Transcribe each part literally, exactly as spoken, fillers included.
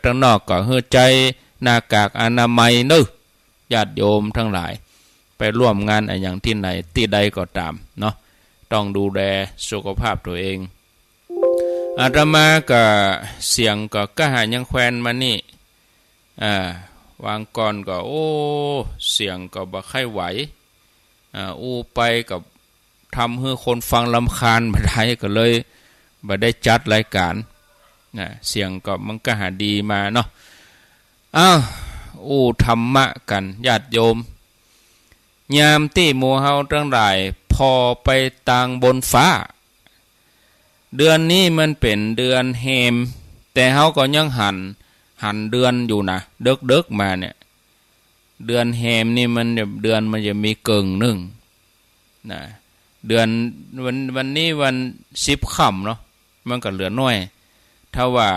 ตังนอกก็หื้อใจ๊หน้ากากอนามัยเนาะ ญาติโยมตังหลาย ไปร่วมงานอะหยังตี้ไหนตี้ใดก็ต๋ามเนาะ ต้องดูแลสุขภาพตั๋วเอง อาตมาก็เสียงก็ก้าหายังแควนมานี่ อ่า วางก่อนก็ โอ้ เสียงก็บ่ใค่ไหว อ่า อู้ไปก็ทำหื้อคนฟังรำคาญบ่ได้ ก็เลยบ่ได้จัดรายก๋าน นะ เสียงก็มันก้าหาดีมาเนาะ อ้าว อู้ธรรมะกั๋น ญาติโยม ยามตี้หมู่เฮาตังหลายผ่อไปตางบนฟ้า เดือนนี้มันเป๋นเดือนแฮม แต่เฮาก็ยังหัน หันเดือนอยู่นะ เดิ็กๆ มาเนี่ย เดือนแฮมนี่มัน เดือนมันจะมีเกิ่งนึ่งนะ เดือน วัน วันนี้วันสิบค่ำเนาะ มันก็เหลือน้อย ถ้าว่า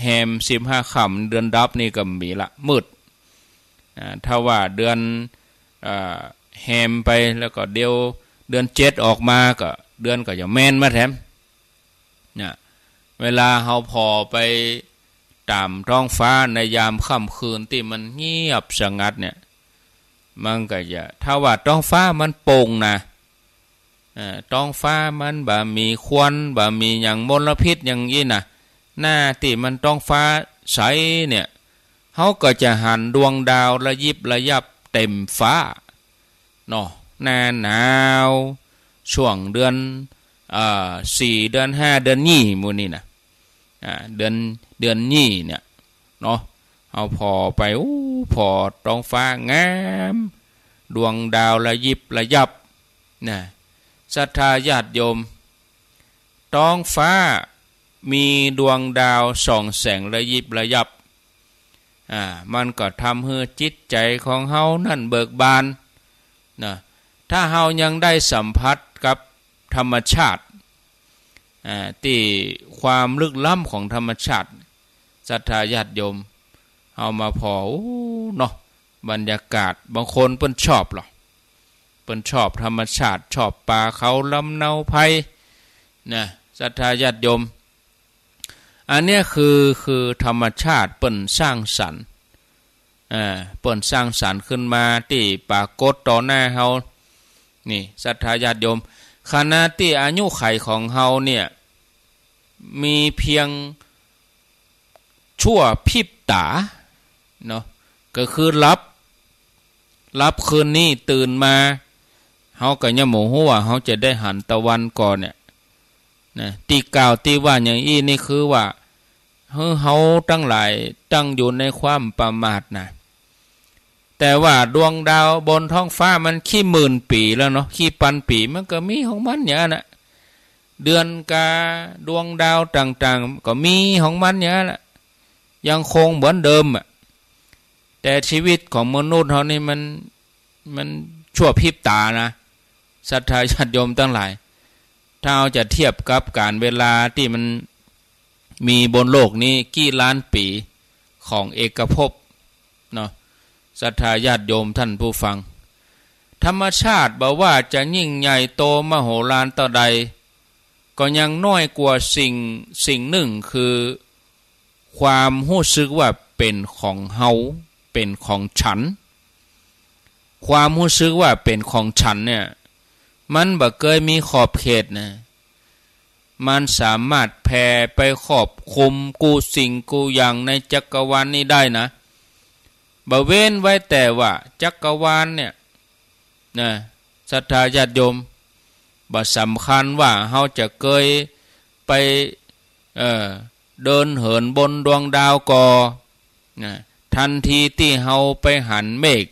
แฮมสิบห้าค่ำ เดือนดับนี่ก็มีละ มืด อ่า ถ้าว่าเดือน อ่า แฮมไปแล้วก็เดี๋ยวเดือนเจ็ดออกมาก็เดือนก็จะแมนมาแถม เนี่ย เวลาเฮาผ่อไปต๋ามท้องฟ้าในยามค่ำคืนตี้มันเงียบสงัดเนี่ย มันก็จะ ถ้าว่าท้องฟ้ามันโป่งนะ เอ่อ ท้องฟ้ามันบ่มีควัน บ่มีหยังมลพิษหยังอี้นะ หน้าตี้มันท้องฟ้าใสเนี่ย เฮาก็จะหันดวงดาวระยิบระยับเต็มฟ้าเนาะ หน้าหนาว ช่วงเดือน อ่า สี่ เดือนห้า เดือนยี่ หมู่นี้นะ อ่า เดือน เดือนยี่เนี่ยเนาะ เฮาผ่อไป อู้ ผ่อท้องฟ้างาม ดวงดาวระยิบระยับนะ ศรัทธาญาติโยม ท้องฟ้ามีดวงดาวส่องแสงระยิบระยับ อ่า มันก็ทำหื้อจิตใจ๋ของเฮานั้นเบิกบานนะ ถ้าเฮายังได้สัมผัสกับธรรมชาติ อ่า ตี้ความลึกล้ำของธรรมชาติ ศรัทธาญาติโยม เฮามาผ่อ อู้ เนาะ บรรยากาศ บางคนเปิ้นชอบหรอ เปิ้นชอบธรรมชาติ ชอบป่าเขาลำเนาไพรนะ ศรัทธาญาติโยม อันเนี้ยคือ คือธรรมชาติเปิ้นสร้างสรรค์ อ่า เปิ้นสร้างสรรค์ขึ้นมาตี้ปรากฏต่อหน้าเฮา นี่ ศรัทธาญาติโยม ขณะตี้อายุขัยของเฮาเนี่ย มีเพียงชั่วพริบต๋าเนาะ ก็คือหลับ หลับคืนนี้ตื่นมา เฮาก็ยังบ่ฮู้ว่าเฮาจะได้หันตะวันก่อเนี่ย นะ ตี้กล่าวตี้ว่าอย่างอี้นี่คือว่า หื้อเฮาตังหลายตั้งอยู่ในความประมาทนะ แต่ว่าดวงดาวบนท้องฟ้ามันกี่หมื่นปี๋แล้วเนาะ กี่ปันปี๋ มันก็มีของมันอย่างนั้นน่ะ เดือนกา ดวงดาวต่างๆ ก็มีของมันอย่างนั้นแหละ ยังคงเหมือนเดิมอะ แต่ชีวิตของมนุษย์เฮานี่มัน มันชั่วพริบต๋านะ ศรัทธาญาติโยมตังหลาย ถ้าเฮาจะเทียบกับกาลเวลาตี้มันมีบนโลกนี้กี่ล้านปี๋ของเอกภพเนาะ ศรัทธาญาติโยมท่านผู้ฟัง ธรรมชาติบ่ว่าจะยิ่งใหญ่โตมโหฬารเต้าใด ก็ยังน้อยกว่าสิ่ง สิ่งนึ่ง คือความฮู้สึกว่าเป๋นของเฮา เป๋นของฉัน ความฮู้สึกว่าเป๋นของฉันเนี่ย มันบ่เกยมีขอบเขตนะ มันสามารถแผ่ไปครอบคลุมกู้สิ่งกู้อย่างในจักรวาลนี้ได้นะ บ่เว้นไว้แต่ว่าจักรวาลเนี่ยนะ ศรัทธาญาติโยม บ่สำคัญว่าเฮาจะเกยไป เอ่อ เดินเหินบนดวงดาวก่อ นะ ทันทีตี้เฮาไปหันเมฆ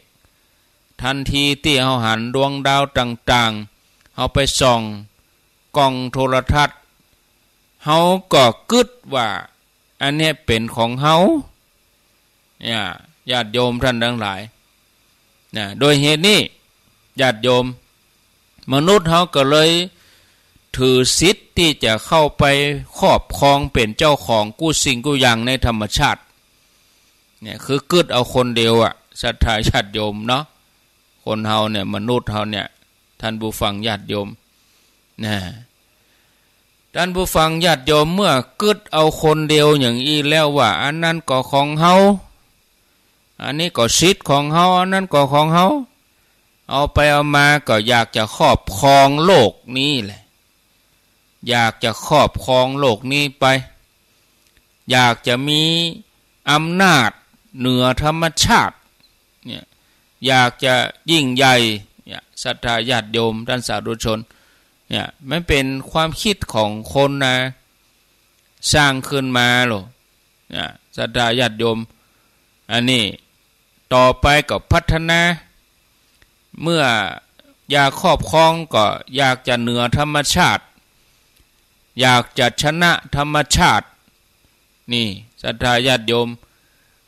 ทันทีตี้เฮาหันดวงดาวต่างๆ เฮาไปส่องกล้องโทรทัศน์ เฮาก็กึ๊ดว่าอันเนี้ยเป๋นของเฮา เนี่ย ญาติโยมท่านตังหลาย นะ โดยเหตุนี้ ญาติโยม มนุษย์เฮาก็เลยถือสิทธิ์ตี้จะเข้าไปครอบครองเป๋นเจ้าของกู้สิ่งกู้อย่างในธรรมชาติ เนี่ย คือกึ๊ดเอาคนเดียวอะ ศรัทธาญาติโยมเนาะ คนเฮาเนี่ย มนุษย์เฮาเนี่ย ท่านผู้ฟังญาติโยม นะ ท่านผู้ฟังญาติโยม เมื่อกึ๊ดเอาคนเดียวอย่างอี้แล้วว่า อันนั้นก็ของเฮา อันนี้ก็สิทธิ์ของเฮา อันนั้นก็ของเฮา เอาไปเอามาก็อยากจะครอบครองโลกนี้แหละ อยากจะครอบครองโลกนี้ไป อยากจะมีอำนาจเหนือธรรมชาติ เนี่ย อยากจะยิ่งใหญ่ เนี่ย ศรัทธาญาติโยม ท่านสาธุชน เนี่ย มันเป็นความคิดของคนนะ สร้างขึ้นมาโลก เนี่ย ศรัทธาญาติโยม อันนี้ ต่อไปก็พัฒนา เมื่ออยากครอบครองก็อยากจะเหนือธรรมชาติ อยากจะชนะธรรมชาติ นี่ ศรัทธาญาติโยม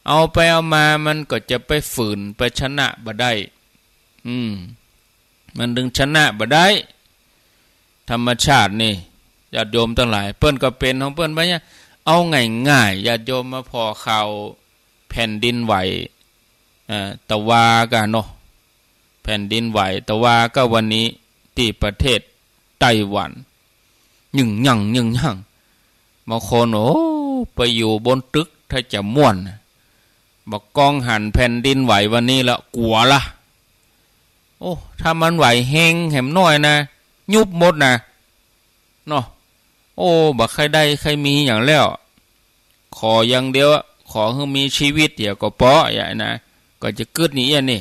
เอาไปเอามามันก็จะไปฝืนไปชนะบ่ได้ อืม มันจึงชนะบ่ได้ ธรรมชาตินี่ ญาติโยมตังหลาย เปิ้นก็เป๋นของเปิ้นไปเนี่ย เอาง่ายๆ ญาติโยม มาผ่อข่าวแผ่นดินไหว เอ่อ ตะวาก่าเนาะ แผ่นดินไหว ตะวาก่าวันนี้ ตี้ประเทศไต้หวัน ยึ่งยั่ง ยึ่งยั่ง บางคน โอ้ ไปอยู่บนตึกถ้าจะม่วน บ่ากองหันแผ่นดินไหววันนี้ละ กั๋วละ โอ้ ถ้ามันไหวแฮงแหมน้อยนะ ยุบหมดนะ เนาะ โอ้ บ่ใค่ได้ใค่มีหยังแล้ว ขออย่างเดียว ขอหื้อมีชีวิตเดี๋ยวก็ปอ อย่างนี้นะ ก็จะกึ๊ดอย่างอี้นี่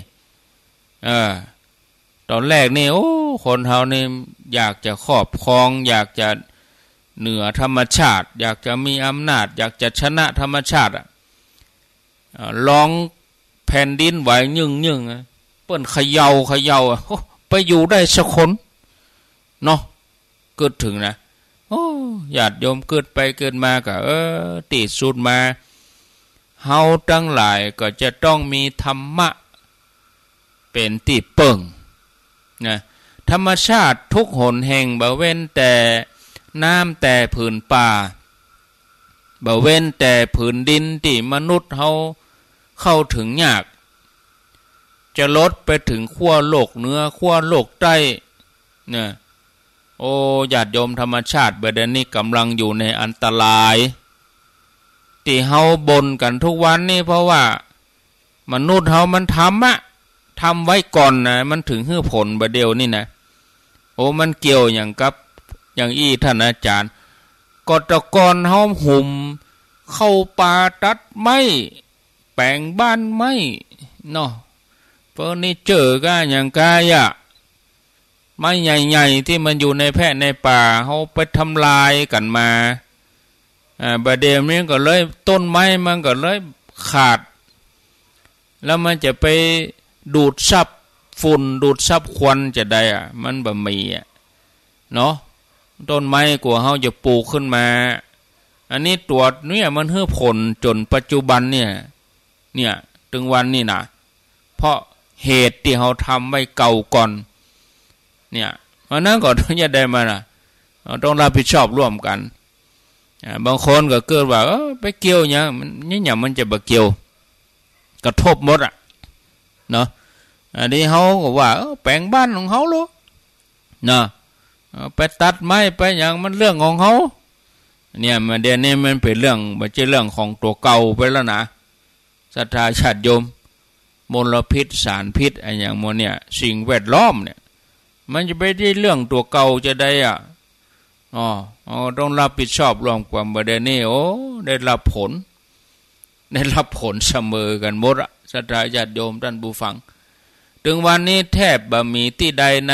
เออ ต๋อนแรกนี่ โอ้ คนเฮานี่อยากจะครอบครอง อยากจะเหนือธรรมชาติ อยากจะมีอำนาจ อยากจะชนะธรรมชาติอะ เอ่อ ลองแผ่นดินไหวยึ่งๆ อะ เปิ้นเขย่าเขย่าอะ โอ้ ไปอยู่ได้สักคน เนาะ กึ๊ดเถิงนะ โอ้ ญาติโยม กึ๊ดไปกึ๊ดมาก็ เออ ตี้สุดมา เฮาตังหลายก็จะต้องมีธรรมะเป๋นตี้เปิ้งนะ ธรรมชาติทุกหนแห่ง บ่เว้นแต่น้ำแต่ผืนป่า บ่เว้นแต่ผืนดินตี้มนุษย์เฮาเข้าเถิงยาก จะลดไปเถิงขั้วโลกเหนือ ขั้วโลกใต้ เนี่ย โอ้ ญาติโยม ธรรมชาติบ่าเดี่ยวนี้ก่ำลังอยู่ในอันตราย ตี้เฮาบ่นกั๋นทุกวันนี่ เพราะว่ามนุษย์เฮามันทำอะ ทำไว้ก่อนนะ มันเถิงหื้อผลบ่าเดี่ยวนี้นะ โอ้ มันเกี่ยวหยังกับ อย่างอี้ท่านอาจารย์ ก็แต่ก่อนเฮาหุมเข้าป่าตัดไม้ แป๋งบ้านไม้เนาะ เฟอร์นิเจอร์ก้าหยังก้าอะ ไม้ใหญ่ๆ ตี้มันอยู่ในแพะในป่า เฮาไปทำลายกั๋นมา อ่า บ่าเดี่ยวนี้ก็เลย ต้นไม้มันก็เลยขาด แล้วมันจะไปดูดซับฝุ่น ดูดซับควันจะใดอะ มันบ่มีอะ เนาะ ต้นไม้กว่าเฮาจะปลูกขึ้นมา อันนี้ตั๋วเนี่ยมันหื้อผลจ๋นปัจจุบันเนี่ย เนี่ย เถิงวันนี้นะ เพราะเหตุตี้เฮาทำไว้เก่าก่อน เนี่ย อันนั้นก็ต้องจะได้มานะ เฮาต้องรับผิดชอบร่วมกั๋น อ่า บางคนก็กึ๊ดว่า เออ ไปเกี่ยวหยัง มัน นี่หยังมันจะบ่เกี่ยว กระทบหมดอะ เนาะ อันนี้เฮาก็ว่า เออ แป๋งบ้านของเฮาโลด เนาะ เออ ไปตัดไม้ไปหยังมันเรื่องของเฮา เนี่ย มัน เดี๋ยวนี้มันเป๋นเรื่อง บ่ใจ้เรื่องของตั๋วเก่าไปแล้วนะ ศรัทธาญาติโยม มลพิษ สารพิษ อะหยังหมู่เนี่ย สิ่งแวดล้อมเนี่ย มันจะไปใจ้เรื่องตั๋วเก่าจะใดอะ อ้อ เฮาต้องรับผิดชอบร่วมกั๋น บ่าเดี่ยวนี้ โอ้ ได้รับผล ได้รับผลเสมอกั๋นหมดอะ ศรัทธาญาติโยม ท่านผู้ฟัง เถิงวันนี้แทบบ่มีตี้ใดใน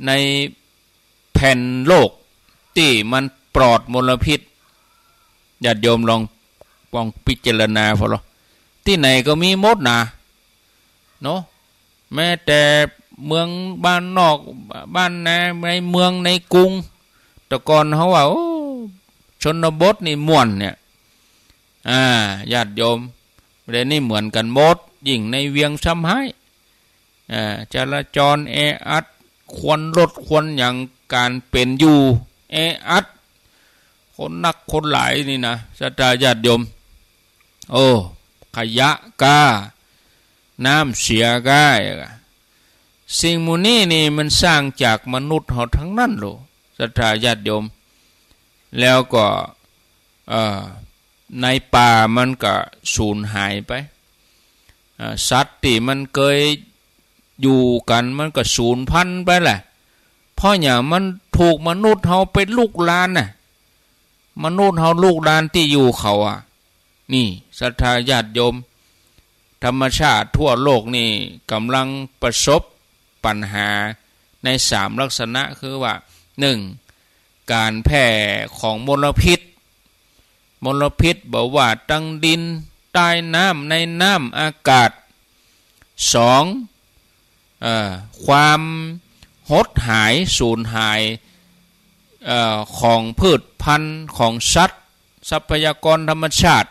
ในแผ่นโลกตี้มันปลอดมลพิษ ญาติโยมลอง ลองพิจารณาพอละ ตี้ไหนก็มีหมดนะ เนาะ แม้แต่เมืองบ้านนอก บ้านนา ในเมืองในกรุง แต่ก่อนเฮาว่า โอ้ ชนบทนี่ม่วนเนี่ย อ่า ญาติโยม บ่าเดี่ยวนี้เหมือนกั๋นหมด ยิ่งในเวียงซ้ำฮ้าย อ่า จราจรแออัด ควันรถควันหยัง ก๋านเป๋นอยู่แออัด คนนักคนหลายนี่นะ ศรัทธาญาติโยม โอ้ ขยะก้า น้ำเสียก้า สิ่งหมู่นี้นี่มันสร้างจากมนุษย์เฮาทั้งนั้นโลด ศรัทธาญาติโยม แล้วก็ เอ่อ ในป่ามันก็สูญหายไป เอ่อ สัตว์ตี้มันเกยอยู่กั๋นมันก็สูญพันธุ์ไปแหละ เพราะหยัง มันถูกมนุษย์เฮาไปลุกรานน่ะ มนุษย์เฮาลุกรานตี้อยู่เขาอะ นี่ ศรัทธาญาติโยม ธรรมชาติทั่วโลกนี่ก่ำลังประสบปัญหาในสามลักษณะ คือว่า หนึ่ง ก๋านแพร่ของมลพิษ มลพิษบ่ว่าตังดิน ใต้น้ำ ในน้ำ อากาศ สอง เอ่อ ความหดหาย สูญหาย เอ่อ ของพืชพันธุ์ ของสัตว์ ทรัพยากรธรรมชาติ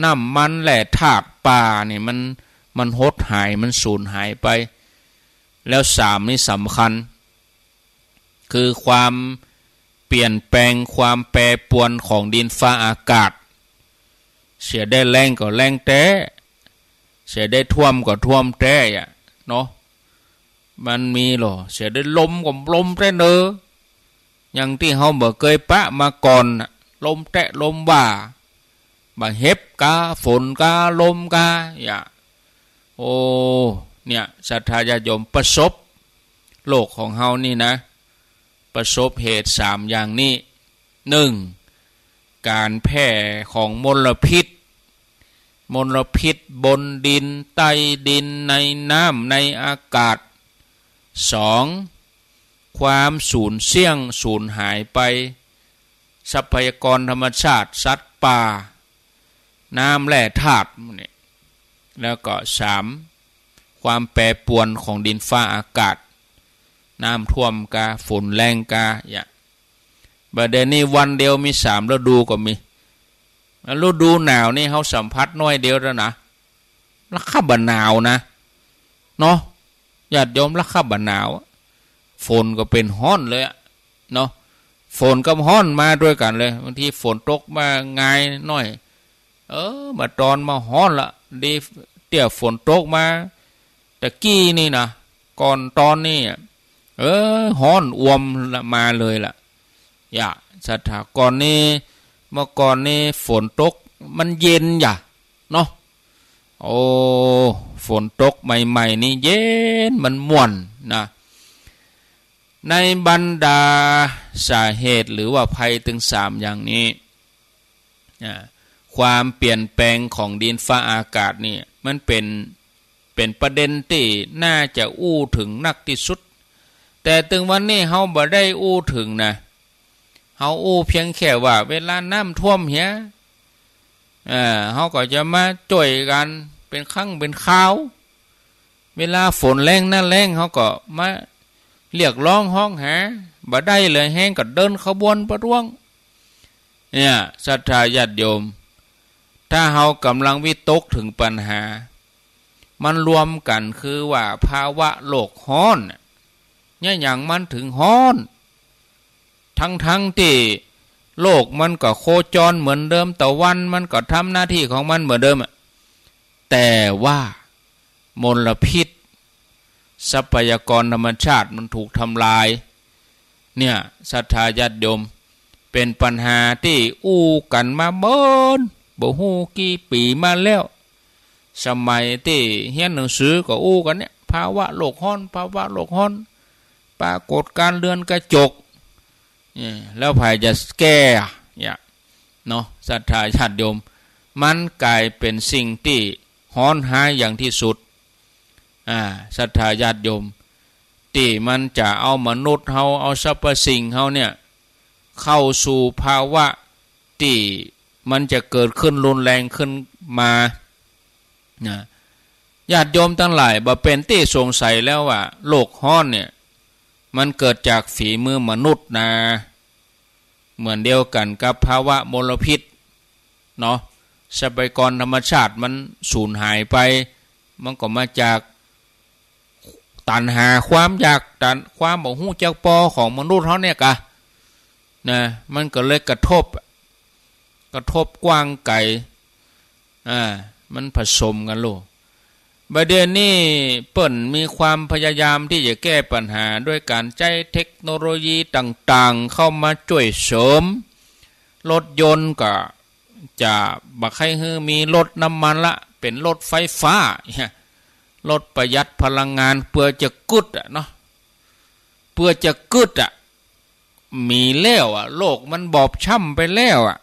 น้ำมัน แร่ธาตุ ป่านี่มัน มันหดหาย มันสูญหายไป แล้วสามนี่สำคัญ คือความเปลี่ยนแปลง ความแปรปรวนของดินฟ้าอากาศ เสียได้แล้งก็แล้งแต๊ เสียได้ท่วมก็ท่วมแต๊อะเนาะ มันมีหล่อ เสียได้ลมก็ลมแต๊เนอ อย่างตี้เฮาบ่เกยปะมาก่อนน่ะ ลมแต๊ลมว่า บ่าเห็บกา ฝนกา ลมกา อย่า โอ้ เนี่ย ศรัทธาญาติโยม ประสบ โลกของเฮานี่นะ ประสบเหตุสามอย่างนี้ หนึ่ง ก๋านแพร่ของมลพิษ มลพิษบนดิน ใต้ดิน ในน้ำ ในอากาศ สอง ความสูญเสี้ยง สูญหายไป ทรัพยากรธรรมชาติ สัตว์ป่า น้ำ แร่ธาตุ หมู่นี้ แล้วก็สาม ความแปรปรวนของดินฟ้าอากาศ น้ำท่วมกา ฝนแล้งกา อย่า บ่าเดี่ยวนี้วันเดียวมีสามฤดูก็มี ฤดูหนาวนี่เฮาสัมผัสน้อยเดียวเต้านะ ละค่าบ่หนาวนะ เนาะ ญาติโยม ละค่าบ่หนาว ฝนก็เป๋นฮ้อนเลยอะ เนาะ ฝนกับฮ้อนมาตวยกั๋นเลย บางทีฝนตกมางายหน้อย เออ บ่าตอนมาฮ้อนละ ดีเตี้ยฝนตกมา ตะกี้นี่นะ ก่อนตอนนี้อะ เออ ฮ้อนอ่วมละมาเลยละ อย่า ศรัทธา ก่อนนี้ เมื่อก่อนนี้ฝนตกมันเย็นอย่า เนาะ โอ้ ฝนตกใหม่ๆ นี่เย็น มันม่วน นะ ในบรรดาสาเหตุหรือว่าภัยตึงสามอย่างนี้ อ่า ความเปลี่ยนแปลงของดินฟ้าอากาศนี่ มันเป๋น เป๋นประเด็นตี้น่าจะอู้เถิงนักตี้สุด แต่ตึงวันนี้เฮาบ่ได้อู้เถิงนะ เฮาอู้เปียงแค่ว่าเวลาน้ำท่วมเหีย เอ่อ เฮาก็จะมาจ้วยกั๋นเป๋นครั้งเป๋นคราว เวลาฝนแล้งหน้าแล้ง เฮาก็มาเรียกร้องฮ้องหา บ่ได้เลย แฮงก็เดินขบวนประท้วง เนี่ย ศรัทธาญาติโยม ถ้าเฮาก่ำลังวิตกเถิงปัญหา มันรวมกั๋นคือว่าภาวะโลกฮ้อนน่ะ เนี่ย หยังมันเถิงฮ้อน ทั้งๆ ตี้โลกมันก็โคจรเหมือนเดิม ตะวันมันก็ทำหน้าตี้ของมันเหมือนเดิมอะ แต่ว่ามลพิษ ทรัพยากรธรรมชาติมันถูกทำลาย เนี่ย ศรัทธาญาติโยม เป๋นปัญหาตี้อู้กั๋นมาเมิน บ่ฮู้กี่ปี๋มาแล้ว สมัยตี้เฮียนหนังสือก็อู้กั๋นเนี่ย ภาวะโลกฮ้อน ภาวะโลกฮ้อน ปรากฏการณ์เรือนกระจก เนี่ย แล้วใผจะแก้อะ เนี่ย เนาะ ศรัทธาญาติโยม มันก๋ายเป๋นสิ่งตี้ฮ้อนฮ้ายอย่างตี้สุด อ่า ศรัทธาญาติโยม ตี้มันจะเอามนุษย์เฮา เอาสรรพสิ่งเฮาเนี่ย เข้าสู่ภาวะตี้มันจะเกิดขึ้นรุนแรงขึ้นมา นะ ญาติโยมตังหลาย บ่เป๋นตี้สงสัยแล้วว่าโลกฮ้อนเนี่ย มันเกิดจากฝีมือมนุษย์นา เหมือนเดียวกั๋นกับภาวะมลพิษ เนาะ ทรัพยากรธรรมชาติมันสูญหายไป มันก็มาจากตัณหา ความอยาก ตัณ ความบ่ฮู้จักปอของมนุษย์เฮาเนี่ยกา นะ มันก็เลยกระทบ กระทบกว้างไก๋ อ่า มันผสมกั๋นโลด บ่าเดี่ยวนี้เปิ้นมีความพยายามตี้จะแก้ปัญหาด้วยก๋านใจ๊เทคโนโลยีต่างๆ เข้ามาจ้วยเสริม รถยนต์ก็จะบ่ใค่หื้อมีรถน้ำมันละ เป๋นรถไฟฟ้า รถประหยัดพลังงาน เปื้อจะกึ๊ดอะเนาะ เปื้อจะกึ๊ดอะ มีแล้วอะ โลกมันบอบช้ำไปแล้วอะ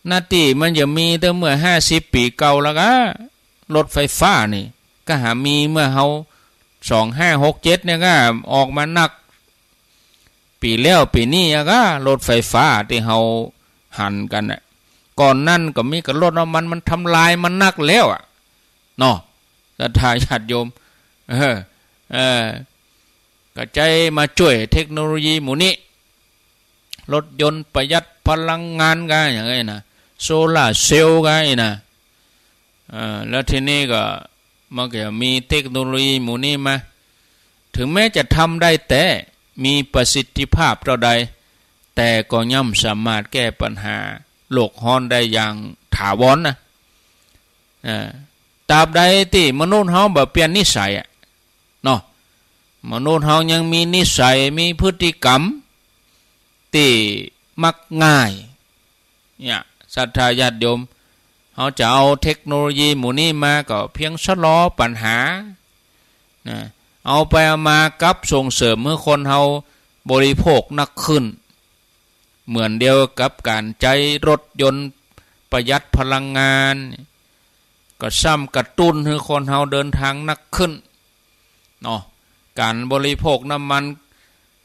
นาตี้มันจะมีตั้งเมื่อห้าสิบปี๋เก่าแล้วก็ รถไฟฟ้านี่ ก็หามีเมื่อเฮา สองห้าหกเจ็ดเนี่ยก็ออกมานัก ปี๋แล้วปี๋นี้อะก็ รถไฟฟ้าตี้เฮาหันกั๋นน่ะ ก่อนนั้นก็มีก้า รถน้ำมัน มันทำลายมานักแล้วอะ เนาะ ศรัทธาญาติโยม เออ เออ ก็ใจ๊มาจ้วยเทคโนโลยีหมู่นี้ รถยนต์ประหยัดพลังงานก็อย่างนี้นะ โซลาร์เซลล์ก็อย่างนี้นะ เออ แล้วทีนี้ก็ มันก็มีเทคโนโลยีหมู่นี้มา ถึงแม้จะทำได้แต๊ มีประสิทธิภาพเต้าใด แต่ก็ย่อมสามารถแก้ปัญหาโลกฮ้อนได้อย่างถาวรนะ เออ ตราบใดตี้มนุษย์เฮาบ่เปลี่ยนนิสัยอะ เนาะ มนุษย์เฮายังมีนิสัย มีพฤติกรรมตี้มักง่าย เนี่ย ศรัทธาญาติโยม เฮาจะเอาเทคโนโลยีหมู่นี้มาก็เพียงชะลอปัญหา นะ เอาไปเอามากับส่งเสริมหื้อคนเฮาบริโภคนักขึ้น เหมือนเดียวกับก๋านใจ๊รถยนต์ประหยัดพลังงาน ก็ซ้ำกระตุ้นหื้อคนเฮาเดินทางนักขึ้น เนาะ ก๋านบริโภคน้ำมัน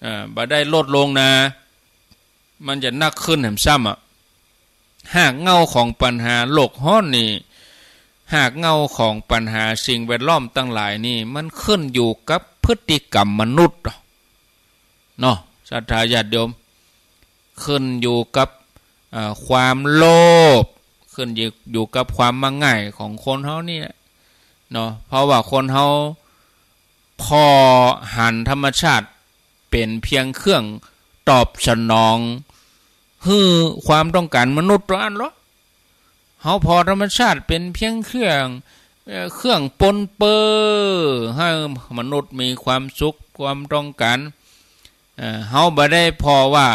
เอ่อ บ่ได้ลดลงนะ มันจะนักขึ้นแหมซ้ำอะ ฮากเหง้าของปัญหาโลกฮ้อนนี่ ฮากเหง้าของปัญหาสิ่งแวดล้อมตังหลายนี่ มันขึ้นอยู่กับพฤติกรรมมนุษย์ เนาะ ศรัทธาญาติโยม ขึ้นอยู่กับ เอ่อ ความโลภ ขึ้นอยู่ อยู่กับความมักง่ายของคนเฮานี่แหละ เนาะ เพราะว่าคนเฮาผ่อหันธรรมชาติเป๋นเพียงเครื่องตอบสนอง หื้อความต้องก๋านมนุษย์เต้าอั้นลอ เฮาผ่อธรรมชาติเป๋นเพียงเครื่อง เอ่อ เครื่องปนเปื้อหื้อมนุษย์มีความสุข ความต้องก๋าน เอ่อ เฮาบ่ได้ผ่อว่า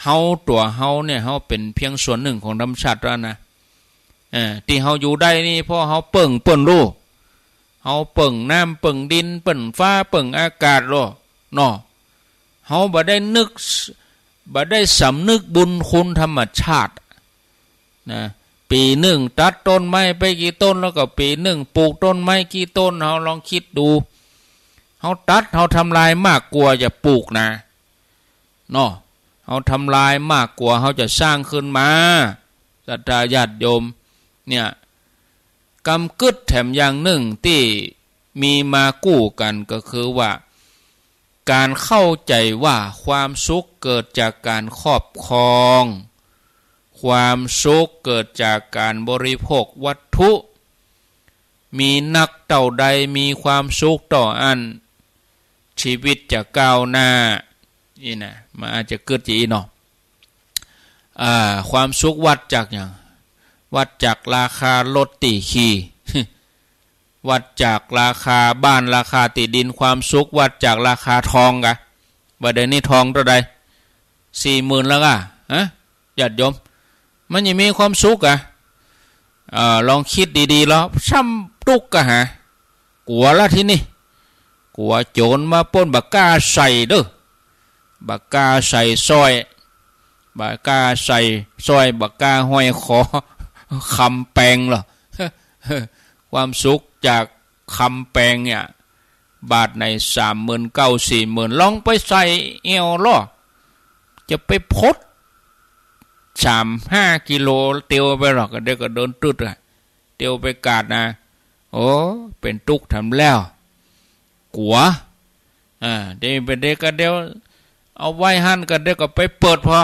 เฮา ตั๋วเฮาเนี่ย เฮาเป๋นเพียงส่วนนึ่งของธรรมชาติเต้าอั้นนะ เอ่อ ตี้เฮาอยู่ได้นี่ เพราะเฮาเปิ้งเปิ้นโล เฮาเปิ้งน้ำ เปิ้งดิน เปิ้งฟ้า เปิ้งอากาศโล เนาะ เฮาบ่ได้นึก บ่ได้สำนึกบุญคุณธรรมชาติ นะ ปี๋นึ่งตัดต้นไม้ไปกี่ต้น แล้วก็ปี๋นึ่งปลูกต้นไม้กี่ต้น เฮาลองกึ๊ดดู เฮาตัด เฮาทำลายมากกว่าจะปลูกนะ เนาะ เฮาทำลายมากกว่าเฮาจะสร้างขึ้นมา ศรัทธาญาติโยม เนี่ย กำกึ๊ดแถมอย่างนึ่งตี้มีมากู้กั๋นก็คือว่า ก๋านเข้าใจ๋ว่าความสุขเกิดจากก๋านครอบครอง ความสุขเกิดจากก๋านบริโภควัตถุ มีนักเต้าใดมีความสุขเต้าอั้น ชีวิตจะก้าวหน้า อี้นะ มันอาจจะกึ๊ดจะอี้เนาะ อ่า ความสุขวัดจากหยัง วัดจากราคารถตี้ขี่ วัดจากราคาบ้าน ราคาตี้ดิน ความสุขวัดจากราคาทองกา บ่าเดี่ยวนี้ทองเต้าใด สี่หมื่นแล้วกา ฮะ ญาติโยม มันจะมีความสุขกา เอ่อ ลองกึ๊ดดีๆ ลอ ซ้ำตุ๊กข์กาหา กั๋วละทีนี้ กั๋วโจ๋รมาปล้น บ่าก้าใส่เด้อ บ่าก้าใส่สร้อย บ่าก้าใส่สร้อย บ่าก้าห้อยคอ คำแปงเหรอ ความสุขจากคำแปงเนี่ย บาทไหนสามหมื่นเก้า สี่หมื่น ลองไปใส่แอ่วลอ จะไปพด สามห้ากิโล เตียวไปลอ ก็เดี๋ยวก็เดินตึดอะ เตียวไปกาดนะ โอ้ เป๋นตุ๊กข์แถมแล้ว กั๋ว อ่า เดี๋ยวไปเดี๋ยวก็เดี๋ยว เอาไว้หั้นก็เดี๋ยวก็ไปเปิดผ่อ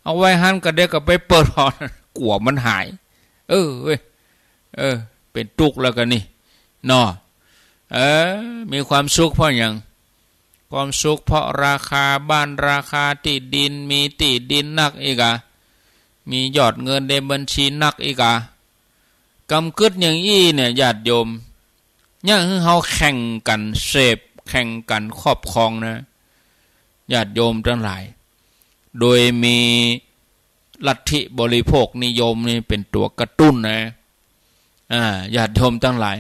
เอาไว้หั้นก็เดี๋ยวก็ไปเปิดผ่อ กั๋วมันหาย เออ เว้ย เออ เป๋นตุ๊กข์แล้วกานี่ เนาะ เออ มีความสุขเพราะหยัง ความสุขเพราะราคาบ้าน ราคาตี้ดิน มีตี้ดินนักอีกกา มียอดเงินในบัญชีนักอีกกา กำกึ๊ดอย่างอี้เนี่ย ญาติโยม เนี่ย หื้อเฮาแข่งกั๋นเสพ แข่งกั๋นครอบครองนะ ญาติโยมตังหลาย โดยมี ลัทธิบริโภคนิยมนี่เป๋นตั๋วกระตุ้นนะ อ่า ญาติโยมตังหลาย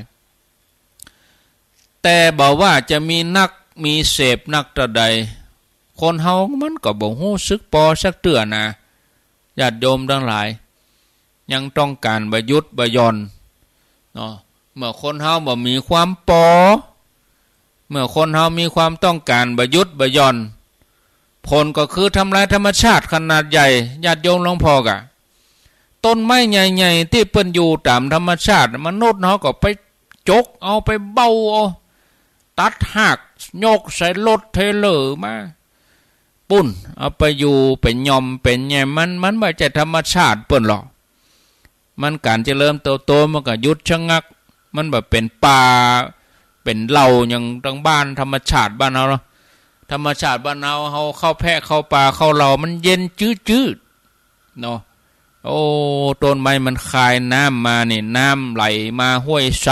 แต่บ่ว่าจะมีนัก มีเสพนักเต้าใด คนเฮามันก็บ่ฮู้สึกปอสักเตื้อนะ ญาติโยมตังหลาย ยังต้องก๋านบ่หยุดบ่หย่อนเนาะ เมื่อคนเฮาบ่มีความปอ เมื่อคนเฮามีความต้องก๋านบ่หยุดบ่หย่อน ผลก็คือทำลายธรรมชาติขนาดใหญ่ ญาติโยมหลวงพ่อกะ ต้นไม้ใหญ่ๆ ตี้เปิ้นอยู่ต๋ามธรรมชาติ มนุษย์เฮาก็ไปจกเอา ไปเบ้าเอา ตัดฮาก ยกใส่รถเทรลเลอร์มา ปู๊น เอาไปอยู่ ไปหย่อม ไปแยมมัน มันบ่ใจ้ธรรมชาติเปิ้นหรอก มันก๋านเจริญเติบโตมันก็หยุดชะงัก มันบ่เป๋นป่า เป๋นเหล่าอย่างตางบ้านธรรมชาติบ้านเฮาเนาะ ธรรมชาติบ้านเฮา เฮาเข้าแพะเข้าป่าเข้าเหล่า มันเย็นจื๊ดๆ เนาะ โอ้ ต้นไม้มันคายน้ำมานี่ น้ำไหลมาห้วยใส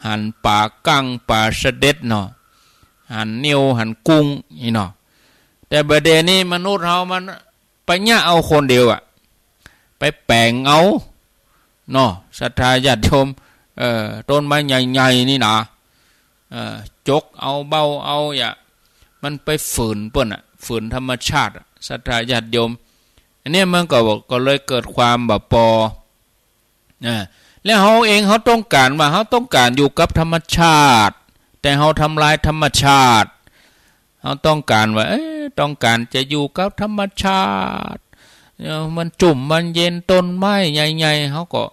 หันป๋ากั้งป๋าสะเด็ดเนาะ หันเหนี่ยวหันกุ้งนี่เนาะ แต่บ่าเดี่ยวนี้มนุษย์เฮามันไปเยียะเอาคนเดียวอะ ไปแป๋งเอาเนาะ ศรัทธาญาติโยม เอ่อ ต้นไม้ใหญ่ๆ นี่นะ เอ่อ จกเอาเบ้าเอาอย่า มันไปฝืนเปิ้นอะ ฝืนธรรมชาติอะ ศรัทธาญาติโยม อันเนี้ยมันก็ ก็เลยเกิดความบ่ปอ อ่า แล้วเฮาเองเฮาต้องก๋านว่า เฮาต้องก๋านอยู่กับธรรมชาติ แต่เฮาทำลายธรรมชาติ เฮาต้องก๋านว่า เอ๊ะ ต้องก๋านจะอยู่กับธรรมชาติ เออ มันจุ่มมันเย็น ต้นไม้ใหญ่ๆ เฮาก็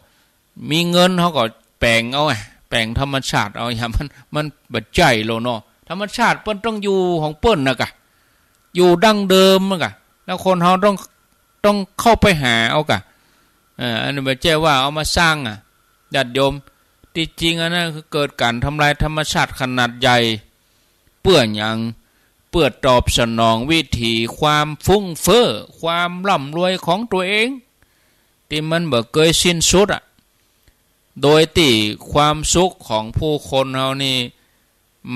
มีเงิน เฮาก็แป๋งเอาไง แป๋งธรรมชาติเอา อย่า มัน มันบ่ใจ้แล้วเนาะ ธรรมชาติเปิ้นต้องอยู่ของเปิ้นนะกะ อยู่ดั้งเดิมมันกะ แล้วคนเฮาต้อง ต้องเข้าไปหาเอากะ เอ่อ อันนี้บ่ใจ้ว่าเอามาสร้างอะ ญาติโยม ตี้จริงอันนั้นคือเกิดก๋านทำลายธรรมชาติขนาดใหญ่ เปื้อหยัง เปื้อตอบสนองวิถีความฟุ่งเฟ้อ ความร่ำรวยของตั๋วเอง ตี้มันบ่เกยสิ้นสุดอะ โดยตี้ความสุขของผู้คนเฮานี่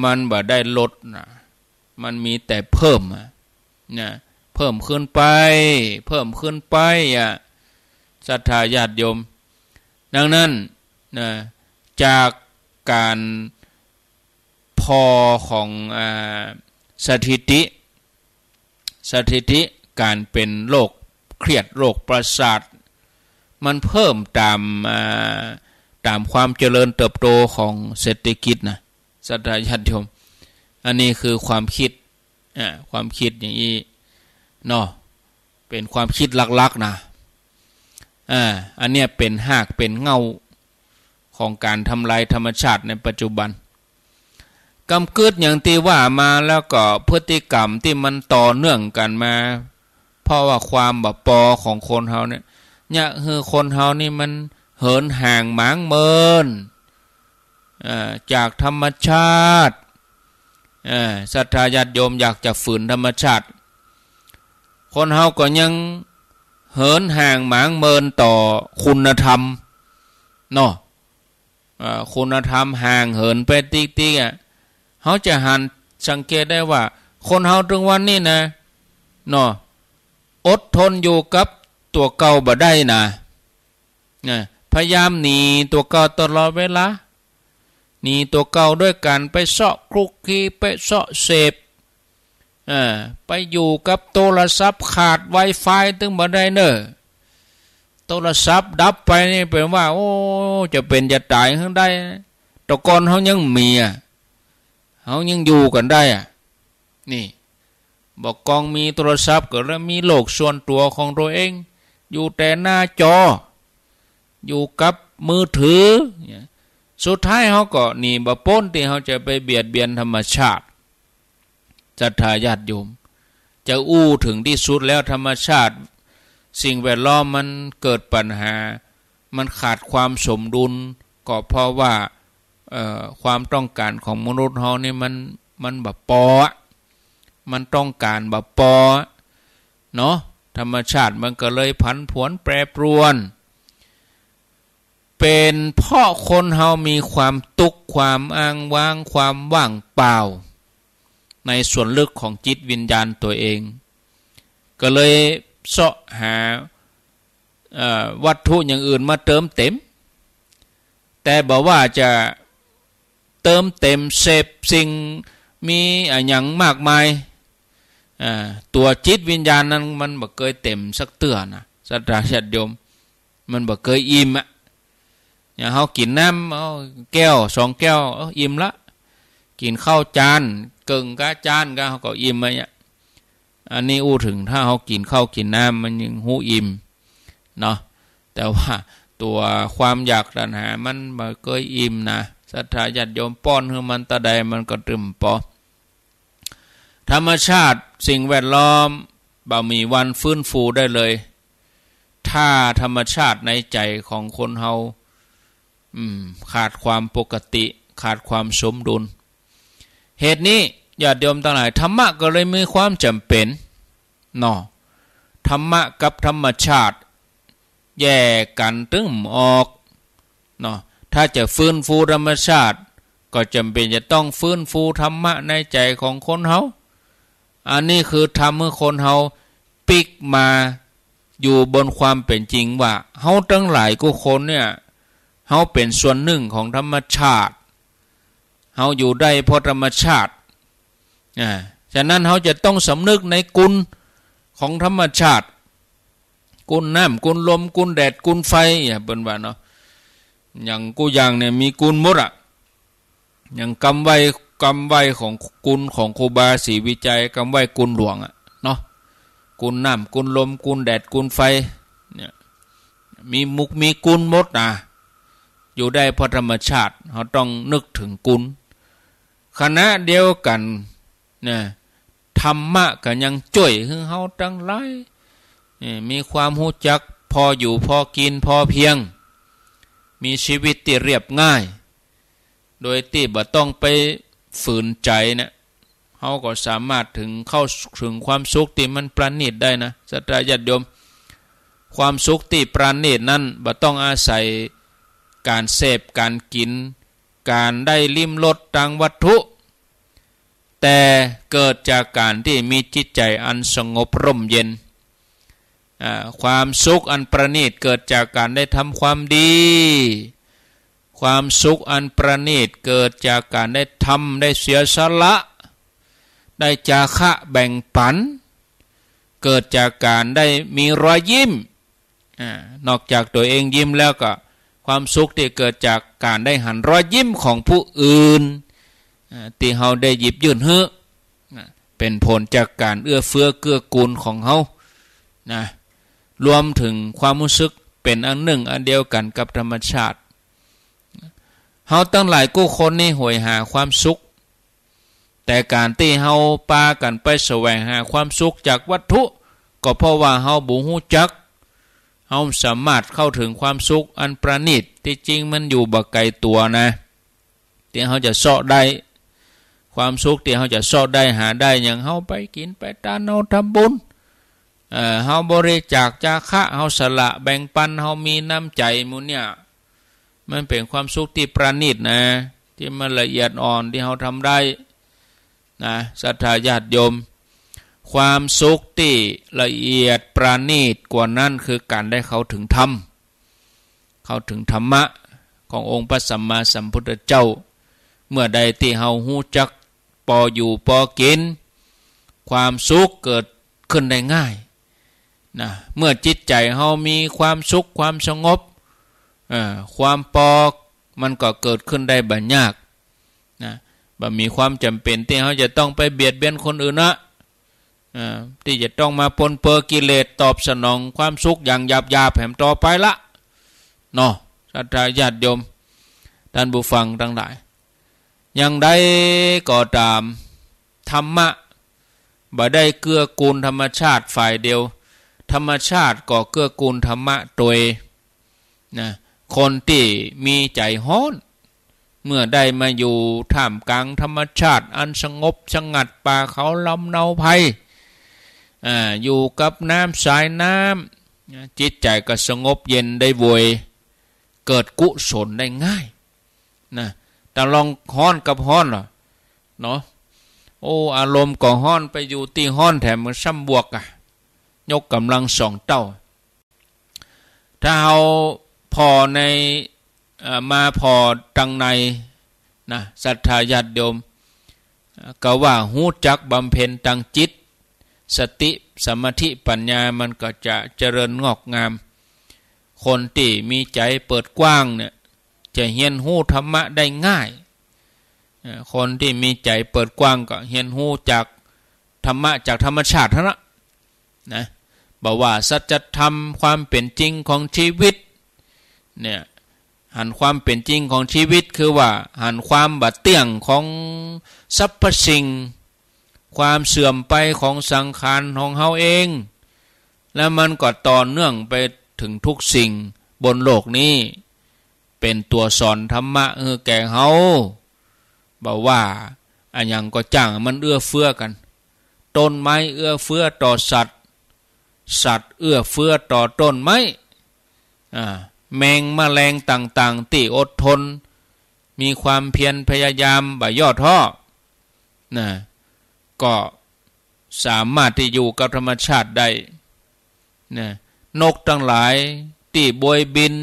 มันบ่ได้ลดนะ มันมีแต่เพิ่มอะ นะ เพิ่มขึ้นไป เพิ่มขึ้นไปอะ ศรัทธาญาติโยม ดังนั้นนะ จากก๋านพอของ อ่า สถิติ สถิติก๋านเป๋นโรคเครียด โรคประสาท มันเพิ่มต๋าม อ่า ต๋ามความเจริญเติบโตของเศรษฐกิจนะ ศรัทธาญาติโยม อันนี้คือความคิด อ่า ความคิดอย่างอี้เนาะ เป๋นความคิดหลักๆ นะ อ่า อันเนี้ยเป๋นฮากเป๋นเหง้าของก๋านทำลายธรรมชาติในปัจจุบัน กำกึ๊ดอย่างตี้ว่ามา แล้วก็พฤติกรรมตี้มันต่อเนื่องกั๋นมา เพราะว่าความบ่ปอของคนเฮาเนี่ย เยียะหื้อคนเฮานี่มันเหินห่างหมางเมิน เอ่อ จากธรรมชาติ เอ่อ ศรัทธาญาติโยมอยากจะฝืนธรรมชาติ คนเฮาก็ยังเหินห่างหมางเมินต่อคุณธรรมเนาะ เอ่อ คุณธรรมห่างเหินไปติ๊กๆ อะ เฮาจะหันสังเกตได้ว่า คนเฮาตึงวันนี้นะ เนาะ อดทนอยู่กับตั๋วเก่าบ่ได้นะ นะ พยายามหนีตั๋วเก่าตลอดเวลา หนีตั๋วเก่าด้วยก๋านไปเซาะคลุกคลี ไปเซาะเสพ เออ ไปอยู่กับโทรศัพท์ ขาดไวไฟตึงบ่ได้เน่อ โทรศัพท์ดับไปนี่เป๋นว่า โอ้ จะเป๋นจะต๋ายหื้อได้ แต่ก่อนเฮายังมีอะ เฮายังอยู่กั๋นได้อะ นี่ บ่กองมีโทรศัพท์ก็เลยมีโลกส่วนตั๋วของตั๋วเอง อยู่แต่หน้าจอ อยู่กับมือถือเนี่ย สุดท้ายเฮาก็หนีบ่ป๊นตี้เฮาจะไปเบียดเบียนธรรมชาติ ศรัทธาญาติโยม จะอู้เถิงตี้สุดแล้วธรรมชาติ สิ่งแวดล้อมมันเกิดปัญหา มันขาดความสมดุล ก็เพราะว่า เอ่อ ความต้องก๋านของมนุษย์เฮานี่มัน มันบ่ปออะ มันต้องก๋านบ่ปออะ เนาะ ธรรมชาติมันก็เลยผันผวนแปรปรวน เป๋นเพราะคนเฮามีความตุ๊กข์ ความอ้างว้าง ความว่างเปล่า ในส่วนลึกของจิตวิญญาณตั๋วเอง ก็เลยเซาะหา เอ่อ วัตถุอย่างอื่นมาเติมเต็ม แต่บ่ว่าจะเติมเต็มเสพสิ่งมีอะหยังมากมาย อ่า ตั๋วจิตวิญญาณนั้นมันบ่เกยเต็มสักเตื้อนะ ศรัทธาญาติโยม มันบ่เกยอิ่มอะ อย่างเฮากิ๋นน้ำ เอาแก้วสองแก้ว เออ อิ่มละ กิ๋นข้าวจาน เกิ่งก้าจานก็ เฮาก็อิ่มอะเนี่ย อันนี้อู้เถิงถ้าเฮากิ๋นข้าวกิ๋นน้ำมันยังฮู้อิ่มเนาะ แต่ว่าตั๋วความอยากตัณหามันบ่เกยอิ่มนะ ศรัทธาญาติโยม ป้อนหื้อมันตะใดมันก็ตึมปอ ธรรมชาติสิ่งแวดล้อมบ่มีวันฟื้นฟูได้เลย ถ้าธรรมชาติในใจ๋ของคนเฮา อืม ขาดความปกติ ขาดความสมดุล เหตุนี้ญาติโยมตังหลาย ธรรมะก็เลยมีความจ๋ำเป๋นเนาะ ธรรมะกับธรรมชาติ แยกกั๋นตึงบ่ออกเนาะ ถ้าจะฟื้นฟูธรรมชาติ ก็จ๋ำเป๋นจะต้องฟื้นฟูธรรมะในใจ๋ของคนเฮา อันนี้คือทำหื้อคนเฮาปิ๊กมาอยู่บนความเป๋นจริงว่า เฮาตังหลายกู้คนเนี่ย เฮาเป๋นส่วนนึ่งของธรรมชาติ เฮาอยู่ได้เพราะธรรมชาติ อ่า ฉะนั้นเฮาจะต้องสำนึกในกุณของธรรมชาติ กุณน้ำ กุณลม กุณแดด กุณไฟ อย่างเปิ้นว่าเนาะ อย่างกู้อย่างเนี่ยมีกุณหมดอะ อย่างกำไหว้ กำไหว้ของกุณของครูบาศรีวิชัย กำไหว้กุณหลวงอะเนาะ กุณน้ำ กุณลม กุณแดด กุณไฟ เนี่ย มีมุกมีกุณหมดนะ อยู่ได้เพราะธรรมชาติ เฮาต้องนึกเถิงกุณ ขณะเดียวกั๋น นะ ธรรมะก็ยังจ้วยหื้อเฮาตังหลาย เอ่อ มีความฮู้จักพออยู่พอกิ๋นพอเพียง มีชีวิตตี้เรียบง่าย โดยตี้บ่ต้องไปฝืนใจ๋นะ เฮาก็สามารถเถิง เข้าเถิงความสุขตี้มันประณีตได้นะ ศรัทธาญาติโยม ความสุขตี้ประณีตนั้นบ่ต้องอาศัยก๋านเสพ ก๋านกิ๋น ก๋านได้ลิ้มรสตางวัตถุ แต่เกิดจากก๋านตี้มีจิตใจ๋อันสงบร่มเย็น อ่า ความสุขอันประณีตเกิดจากก๋านได้ทำความดี ความสุขอันประณีตเกิดจากก๋านได้ทำ ได้เสียสละ ได้จาคะแบ่งปั๋น เกิดจากก๋านได้มีรอยยิ้ม อ่า นอกจากตั๋วเองยิ้มแล้วก็ ความสุขตี้เกิดจากก๋านได้หันรอยยิ้มของผู้อื่น อ่า ตี้เฮาได้หยิบยื่นหื้อ นะ เป๋นผลจากก๋านเอื้อเฟื้อเกื้อกูลของเฮา นะ รวมเถิงความฮู้สึกเป๋นอันนึ่งอันเดียวกั๋นกับธรรมชาติ เฮาตังหลายกู้คนนี่โหยหาความสุข แต่ก๋านตี้เฮาปากั๋นไปแสวงหาความสุขจากวัตถุ ก็เพราะว่าเฮาบ่ฮู้จัก เฮาสามารถเข้าเถิงความสุขอันประณีต ตี้จริงมันอยู่บ่ไก๋ตั๋วนะ ตี้เฮาจะเซาะได้ ความสุขตี้เฮาจะเซาะได้หาได้ อย่างเฮาไปกิ๋นไปตาน เฮาทำบุญ เอ่อ เฮาบริจาคจาคะ เฮาสละแบ่งปัน เฮามีน้ำใจ๋หมู่เนี่ย มันเป๋นความสุขตี้ประณีตนะ ตี้มันละเอียดอ่อนตี้เฮาทำได้นะ ศรัทธาญาติโยม ความสุขตี้ละเอียดประณีตกว่านั้นคือก๋านได้เข้าเถิงธรรม เข้าเถิงธรรมะขององค์พระสัมมาสัมพุทธเจ้า เมื่อใดตี้เฮาฮู้จักปออยู่ปอกิ๋น ความสุขเกิดขึ้นได้ง่ายนะ เมื่อจิตใจ๋เฮามีความสุขความสงบ เอ่อ ความปอมันก็เกิดขึ้นได้บ่ยากนะ บ่มีความจ๋ำเป๋นตี้เฮาจะต้องไปเบียดเบียนคนอื่นนะ อ่า ตี้จะต้องมาปนเปื้อกิเลสตอบสนองความสุขอย่างหยาบๆ แหมต่อไปละ เนาะ ศรัทธาญาติโยม ท่านผู้ฟังตังหลาย อย่างใดก็ต๋าม ธรรมะบ่ได้เกื้อกูลธรรมชาติฝ่ายเดียว ธรรมชาติก็เกื้อกูลธรรมะตวย นะ คนตี้มีใจ๋ฮ้อน เมื่อได้มาอยู่ท่ามกลางธรรมชาติอันสงบสงัด ป่าเขาลำเนาไพร อ่า อยู่กับน้ำสายน้ำ นะ จิตใจ๋ก็สงบเย็นได้โวย เกิดกุศลได้ง่าย นะ ตะลองฮ้อนกับฮ้อนเหรอ เนาะ โอ้ อารมณ์ก็ฮ้อน ไปอยู่ตี้ฮ้อนแถมมันซ้ำบวกอะ ยกก๋ำลังสองเต้า ถ้าเฮาผ่อใน เอ่อ มาผ่อตังในนะ ศรัทธาญาติโยม เอ่อ ก็ว่าฮู้จักบำเพ็ญตังจิต สติ สมาธิ ปัญญา มันก็จะเจริญงอกงาม คนตี้มีใจ๋เปิดกว้างเนี่ย จะเฮียนฮู้ธรรมะได้ง่าย เอ่อ คนตี้มีใจ๋เปิดกว้างก็เฮียนฮู้จากธรรมะ จากธรรมชาติหั้นละนะ บ่ว่าสัจธรรม ความเป๋นจริงของชีวิตเนี่ย หันความเป๋นจริงของชีวิต คือว่าหันความบ่เตี้ยงของสรรพสิ่ง ความเสื่อมไปของสังขารของเฮาเอง แล้วมันก็ต่อเนื่องไปเถิงทุกสิ่งบนโลกนี้ เป๋นตั๋วสอนธรรมะหื้อแก่เฮา บ่ว่าอะหยังก็จ้าง มันเอื้อเฟื้อกั๋น ต้นไม้เอื้อเฟื้อต่อสัตว์ สัตว์เอื้อเฟื้อต่อต้นไม้ อ่า แมงแมลงต่างๆ ตี้อดทน มีความเพียรพยายามบ่ย่อท้อ นะ ก็สามารถตี้อยู่กับธรรมชาติได้ นะ นกตังหลายตี้บวยบิน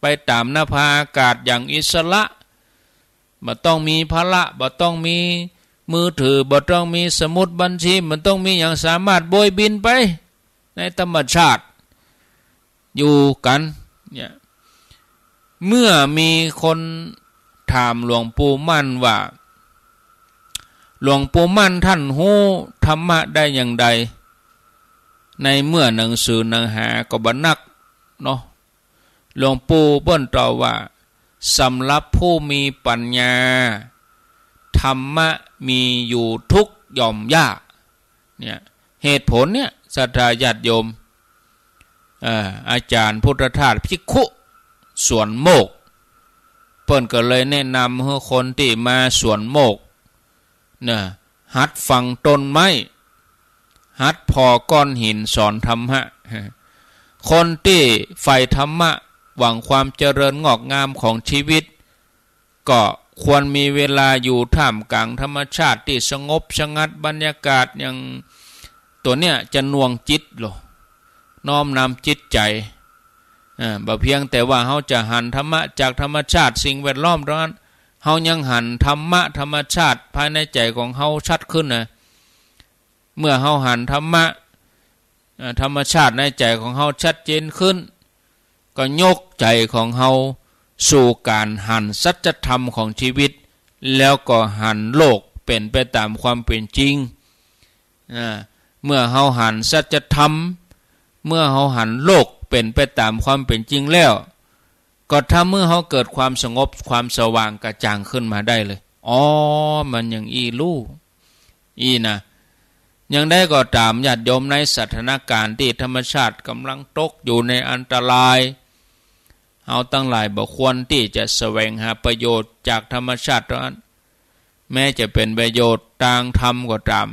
ไปต๋ามนภาอากาศอย่างอิสระ บ่ต้องมีภาระ บ่ต้องมีมือถือ บ่ต้องมีสมุดบัญชี บ่ต้องมีหยัง สามารถบวยบินไปในธรรมชาติ อยู่กั๋นเนี่ย เมื่อมีคนถามหลวงปู่มั่นว่า หลวงปู่มั่นท่านฮู้ธรรมะได้อย่างใด ในเมื่อหนังสือหนังหาก็บ่นักเนาะ หลวงปู่เปิ้นตอบว่า สำหรับผู้มีปัญญา ธรรมะมีอยู่ทุกหย่อมหญ้า เนี่ย เหตุผลเนี่ย ศรัทธาญาติโยม เอ่อ อาจ๋ารย์พุทธทาสภิกขุสวนโมกข์ เปิ้นก็เลยแนะนำหื้อคนตี้มาสวนโมกข์ นะ หัดฟังต้นไม้ หัดผ่อก้อนหินสอนธรรมะ คนตี้ใฝ่ธรรมะ หวังความเจริญงอกงามของชีวิต ก็ควรมีเวลาอยู่ท่ามกลางธรรมชาติตี้สงบสงัด บรรยากาศอย่างตั๋วเนี้ยจะหน่วงจิตลอ น้อมนำจิตใจ๋ อ่า บ่เพียงแต่ว่าเฮาจะหันธรรมะจากธรรมชาติสิ่งแวดล้อมเต้านั้น เฮายังหันธรรมะธรรมชาติภายในใจ๋ของเฮาชัดขึ้นนะ เมื่อเฮาหันธรรมะ เอ่อ ธรรมชาติในใจ๋ของเฮาชัดเจนขึ้น ก็ยกใจ๋ของเฮาสู่ก๋านหันสัจธรรมของชีวิต แล้วก็หันโลกเป๋นไปต๋ามความเป๋นจริง อ่า เมื่อเฮาหันสัจธรรม เมื่อเฮาหันโลกเป๋นไปต๋ามความเป๋นจริงแล้ว ก็ทำหื้อเฮาเกิดความสงบ ความสว่างกระจ่างขึ้นมาได้เลย อ๋อ มันอย่างอี้ลู่ อี้นะ อย่างใดก็ต๋าม ญาติโยม ในสถานการณ์ตี้ธรรมชาติก่ำลังตกอยู่ในอันตราย เฮาตังหลายบ่ควรตี้จะแสวงหาประโยชน์จากธรรมชาติเต้านั้น แม้จะเป๋นประโยชน์ตางธรรมก็ต๋าม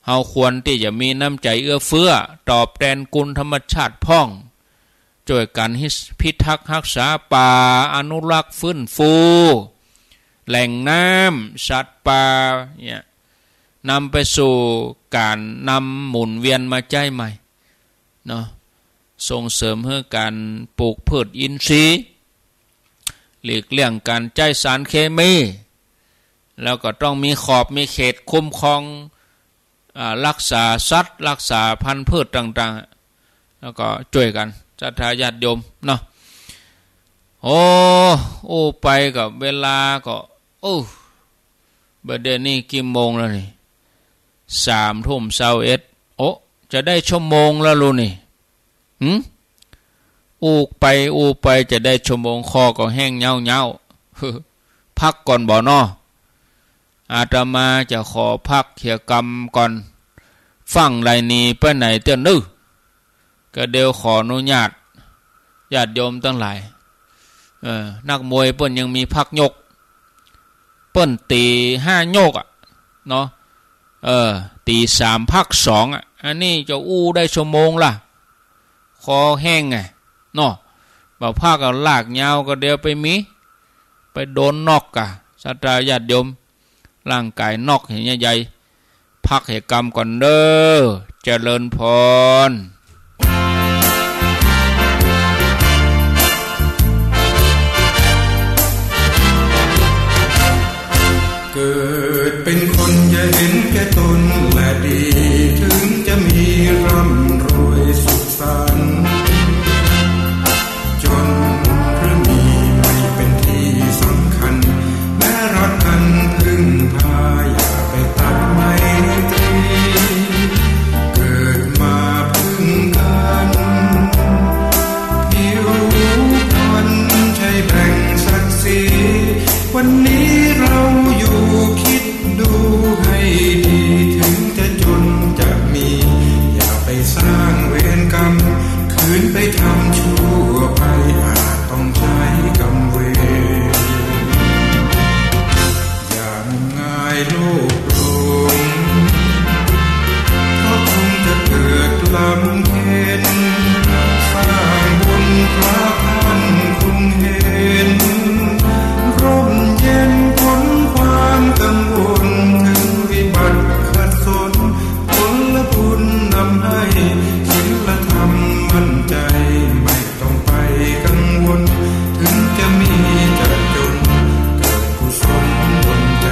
เฮาควรตี้จะมีน้ำใจ๋เอื้อเฟื้อ ตอบแตนคุณธรรมชาติพ่อง จ้วยกั๋นพิทักษ์ฮักษาป่า อนุรักษ์ฟื้นฟูแหล่งน้ำ สัตว์ป่า เนี่ย นำไปสู่ก๋านนำหมุนเวียนมาใจ๊ใหม่ เนาะ ส่งเสริมหื้อก๋านปลูกพืชอินทรีย์ หลีกเลี่ยงก๋านใจ๊สารเคมี แล้วก็ต้องมีขอบมีเขตคุ้มครอง อ่า ฮักษาสัตว์ ฮักษาพันธุ์พืชต่างๆ แล้วก็จ้วยกั๋น ศรัทธาญาติโยมเนาะ โอ้ อู้ไปก็เวลาก็ โอ้ บ่าเดี่ยวนี้กี่โมงแล้วนี่ สามทุ่มซาวเอ็ด โอ้ จะได้ชั่วโมงแล้วลูกนี่ หึ อู้ไปอู้ไปจะได้ชั่วโมง คอก็แห้งเย้าๆ พักก่อนบ่เนาะ อาตมาจะขอพักเหียกำก่อน ฟั่งไหลหนีไปไหนเตื้อนึ่อ ก็เดี๋ยวขออนุญาตญาติโยมตังหลาย เออ นักมวยเปิ้นยังมีพักยก เปิ้นตี๋ห้ายกอะ เนาะ เออ ตี๋สามพักสองอะ อันนี้จะอู้ได้ชั่วโมงละ คอแห้งไง เนาะ บ่าพักก็ลากยาวก็เดี๋ยวไปมี ไปโดนน็อกกะ ศรัทธาญาติโยม ร่างก๋ายน็อกเหียใหญ่ พักเหียกำก่อนเด้อ เจริญพร วันนี้เราอยู่คิดดูให้ดี ถึงจะจนจะมี อย่าไปสร้างเวรกรรม คืนไปทำชั่วไป อาจต้องใช้กรรมเวร อย่างมงายโลภหลง ก็คงจะเกิดลำเค็ญ สร้างบุญพระท่านคงเห็น ร่มเย็นพ้นความกังวล ถึงวิบัติขัดสน ผลบุญนำให้ศีลธรรมมั่นใจ ไม่ต้องไปกังวล ถึงจะมีจะจน เกิดกุศลดลใจ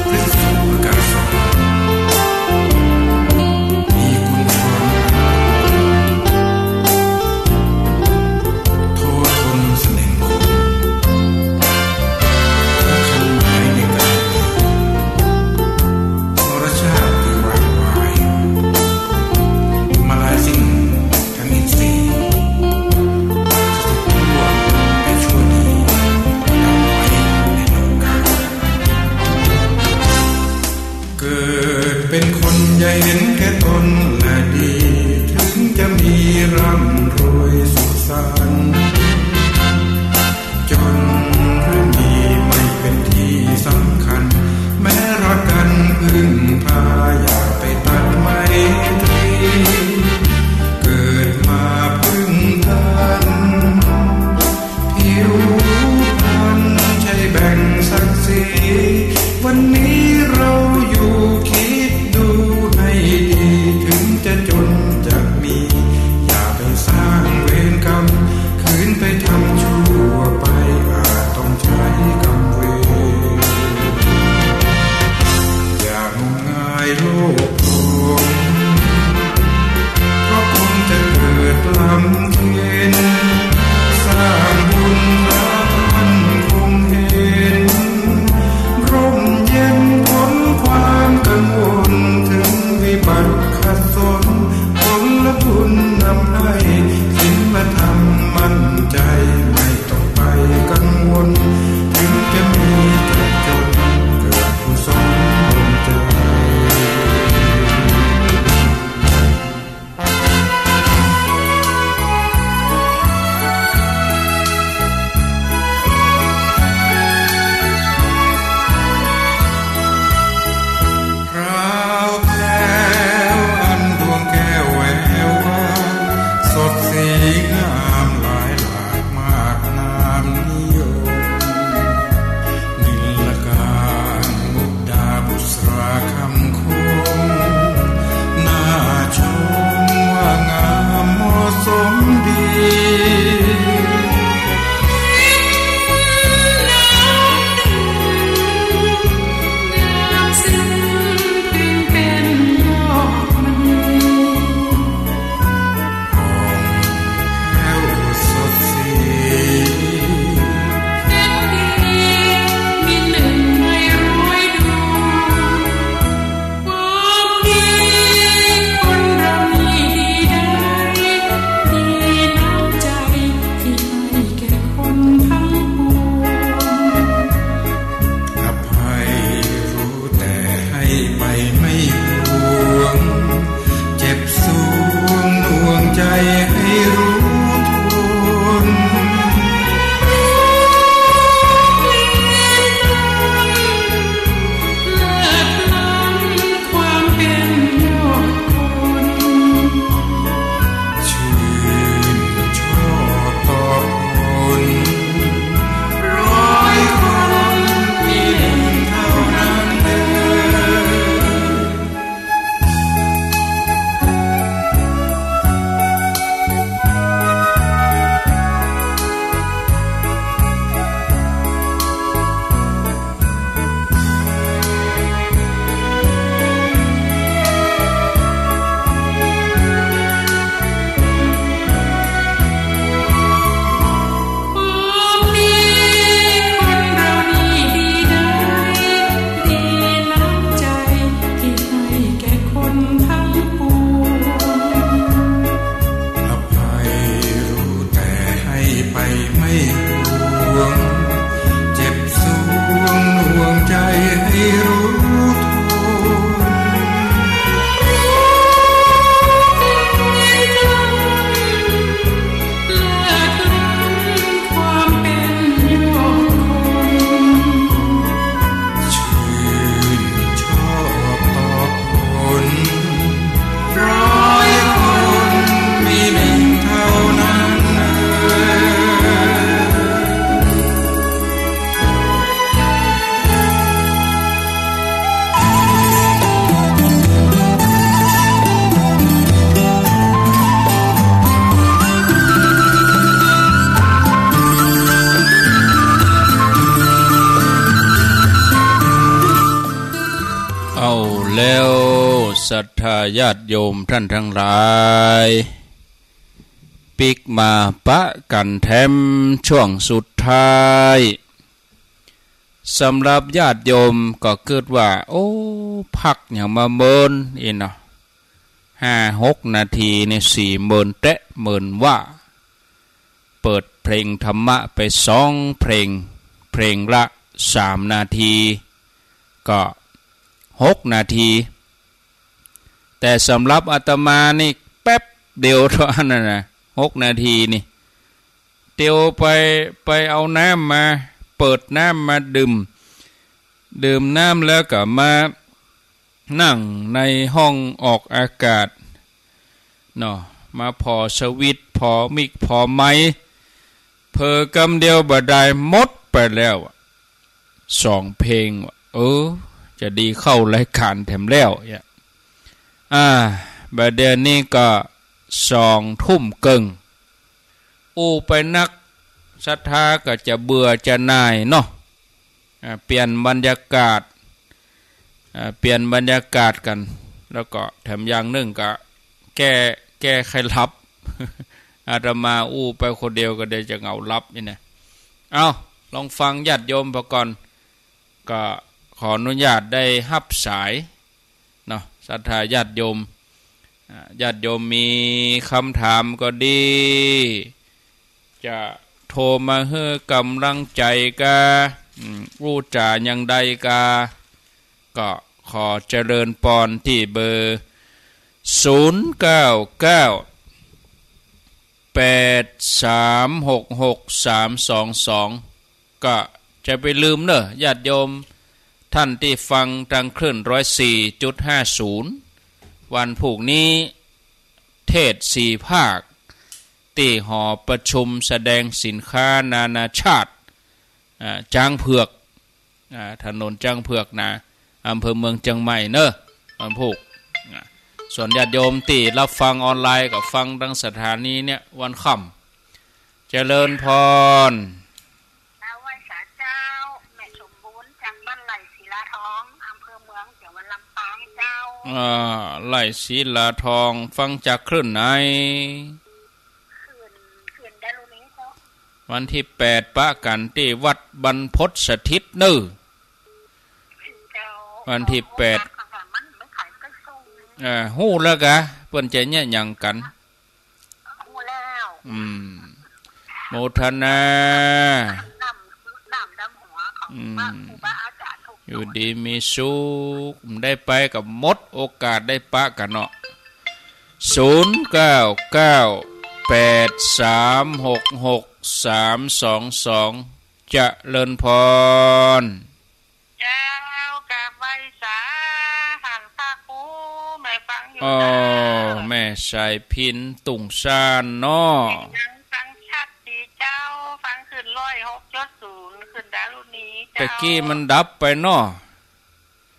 พระสูตรประกาศสอน มีคุณชร โททนเสน่ห์มงคล สำคัญหมายในการ มรชาติคือวางวาย มาลายสิ้นทั้งอินทรีย์ สถิตทั่วในชั่วดี ดับไว้ในโลกา เกิดเป็นคนอย่าเห็นแก่ตนและดี ถึงจะมีร่ำรวยสุขสันต์ จนหรือมีไม่เป็นที่สำคัญ แม้รักกันพึ่งพา อย่าไปตัดไมตรี เกิดมาพึ่งกัน ผิวพรรณใช่แบ่งศักดิ์ศรี วันนี้เราอยู่คิดดูให้ดี ถึงจะจนจะมี อย่าไปสร้างเวรกรรม คืนไปทำชั่วไป อาจต้องใช้กรรมเวร ศรัทธาญาติโยมท่านทั้งหลาย ปิ๊กมาปะกั๋นแถมช่วงสุดท้าย สำหรับญาติโยมก็กึ๊ดว่า โอ้ พักหยังมาเมินอี้เนาะ ห้าหกนาทีนี่สี่เมินแต๊ เมินว่า เปิดเพลงธรรมะไปสองเพลง เพลงละสามนาที ก็หกนาที แต่สำหรับอาตมานี่แป๊บเดียวเต้าอั้นนะ หกนาทีนี่ เตียวไป ไปเอาน้ำมา เปิดน้ำมาดื่ม ดื่มน้ำแล้วก็มา นั่งในห้องออกอากาศเนาะ มาผ่อสวิตช์ ผ่อมิก ผ่อไมค์ เผลอกำเดียวบ่าดายหมดไปแล้วอะ สองเพลงว่ะ เออ จะดีเข้ารายก๋านแถมแล้วเนี่ย อ่า บ่าเดี่ยวนี้ก็สองทุ่มเกิ่ง อู้ไปนัก ศรัทธาก็จะเบื่อจะหน่ายเนาะ อ่า เปลี่ยนบรรยากาศ อ่า เปลี่ยนบรรยากาศกั๋น แล้วก็แถมอย่างนึ่งก็แก้ แก้ใค่หลับ อาตมาอู้ไปคนเดียวก็เดี๋ยวจะเหงาหลับนี่นะ เอ้า ลองฟังญาติโยมไปก่อน ก็ขออนุญาตได้ฮับสายเนาะ ศรัทธาญาติโยม อ่า ญาติโยมมีกำถามก็ดี จะโทรมาหื้อกำลังใจ๋กา อืม อู้จ๋าอย่างใดกา ก็ขอเจริญปอนตี้เบอร์ ศูนย์เก้าเก้า แปดสามหกหกสามสองสอง ก็จะไปลืมเน่อ ญาติโยมท่านตี้ฟังตางคลื่นร้อยสี่จุดห้าศูนย์ วันพูกนี้ เทศน์สี่ภาค ตี้หอประชุมแสดงสินค้านานาชาติ อ่า จ๊างเผือก อ่า ถนนจ๊างเผือกนะ อำเภอเมืองเจียงใหม่เน่อ วันพูก อ่า ส่วนญาติโยมตี้ฮับฟังออนไลน์ก็ฟังตางสถานีเนี่ย วันค่ำ เจริญพร เจ้า ไหว้สาเจ้า แม่สมบูรณ์ จากบ้านไร่ศิลาทอง อำเภอเมือง จังหวัดลำปางเจ้า อ่า ไร่ศิลาทอง ฟังจากคลื่นไหน คลื่น คลื่นดารุณีเจ้า วันตี้แปดปะกั๋นตี้วัดบรรพตสถิตเน่อ เจ้า วันตี้แปด มันไม่ขายใกล้ส่ง อ่า ฮู้แล้วกา เปิ้นจะเยียะหยังกั๋น ฮู้แล้ว อืม โมทนา น้ำ น้ำดำหัวของ อืม พระครูบาอาจ๋ารย์ทุก อยู่ดีมีสุข ได้ไปก็หมดโอกาสได้ปะกั๋นเนาะ ศูนย์เก้าเก้า แปดสามหกหกสามสองสอง เจริญพร เจ้า กราบไหว้สา หันพระครู แม่ฟังอยู่ อ๋อ เจ้า แม่สายพิณ ตุ่งซานเนาะ ยังฟังชัดดีเจ้า ฟังคลื่นร้อยหกจุดศูนย์ คลื่นดารุณีเจ้า ตะกี้มันดับไปเนาะ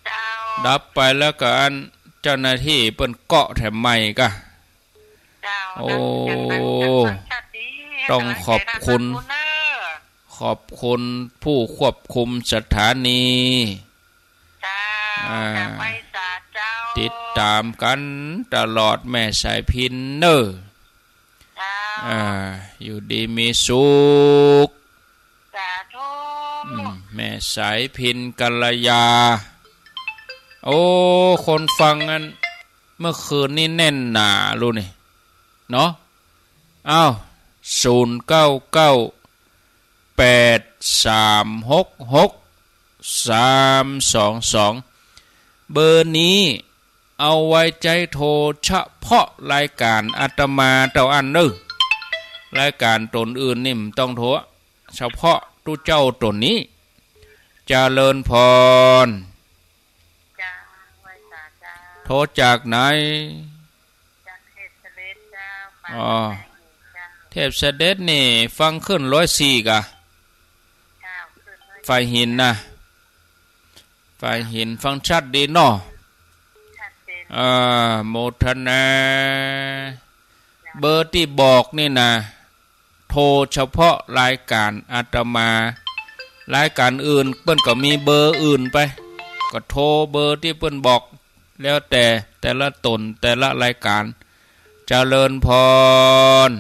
เจ้า ดับไปแล้วก็อันเจ้าหน้าตี้เปิ้นเกาะแถมใหม่กา เจ้า โอ้ ต้องขอบคุณ ขอบคุณผู้ควบคุมสถานี เจ้า อ่า กราบไหว้สาเจ้า ติดต๋ามกั๋นตลอดแม่สายพิณเน่อ เจ้า อ่า อยู่ดีมีสุข สาธุ อืม แม่สายพิณ กัลยา โอ้ คนฟังอัน เมื่อคืนนี้แน่นหนาลูกนี่ เนาะ อ้าว ศูนย์เก้าเก้า แปดสามหกหกสามสองสอง เบอร์นี้เอาไว้ใจ๊โทรเฉพาะรายก๋านอาตมาเต้าอั้นเน่อ รายก๋านต๋นอื่นนี่บ่ต้องโทร เฉพาะตุ๊เจ้าต๋นนี้ เจริญพร เจ้า ไหว้สาเจ้า โทรจากไหน จากเทพเสด็จเจ้า อ๋อ เจ้า เทพเสด็จนี่ฟังคลื่นร้อยสี่กา เจ้า คลื่นร้อยสี่ ฝ่ายหินนะ ฝ่ายหินฟังชัดดีเนาะ ชัดเจน อ่า โมทนา เบอร์ตี้บอกนี่นะ โทรเฉพาะรายก๋านอาตมา รายก๋านอื่นเปิ้นก็มีเบอร์อื่นไป ก็โทรเบอร์ตี้เปิ้นบอก แล้วแต่ แต แต่ละต๋น แต่ละรายก๋าน เจริญพร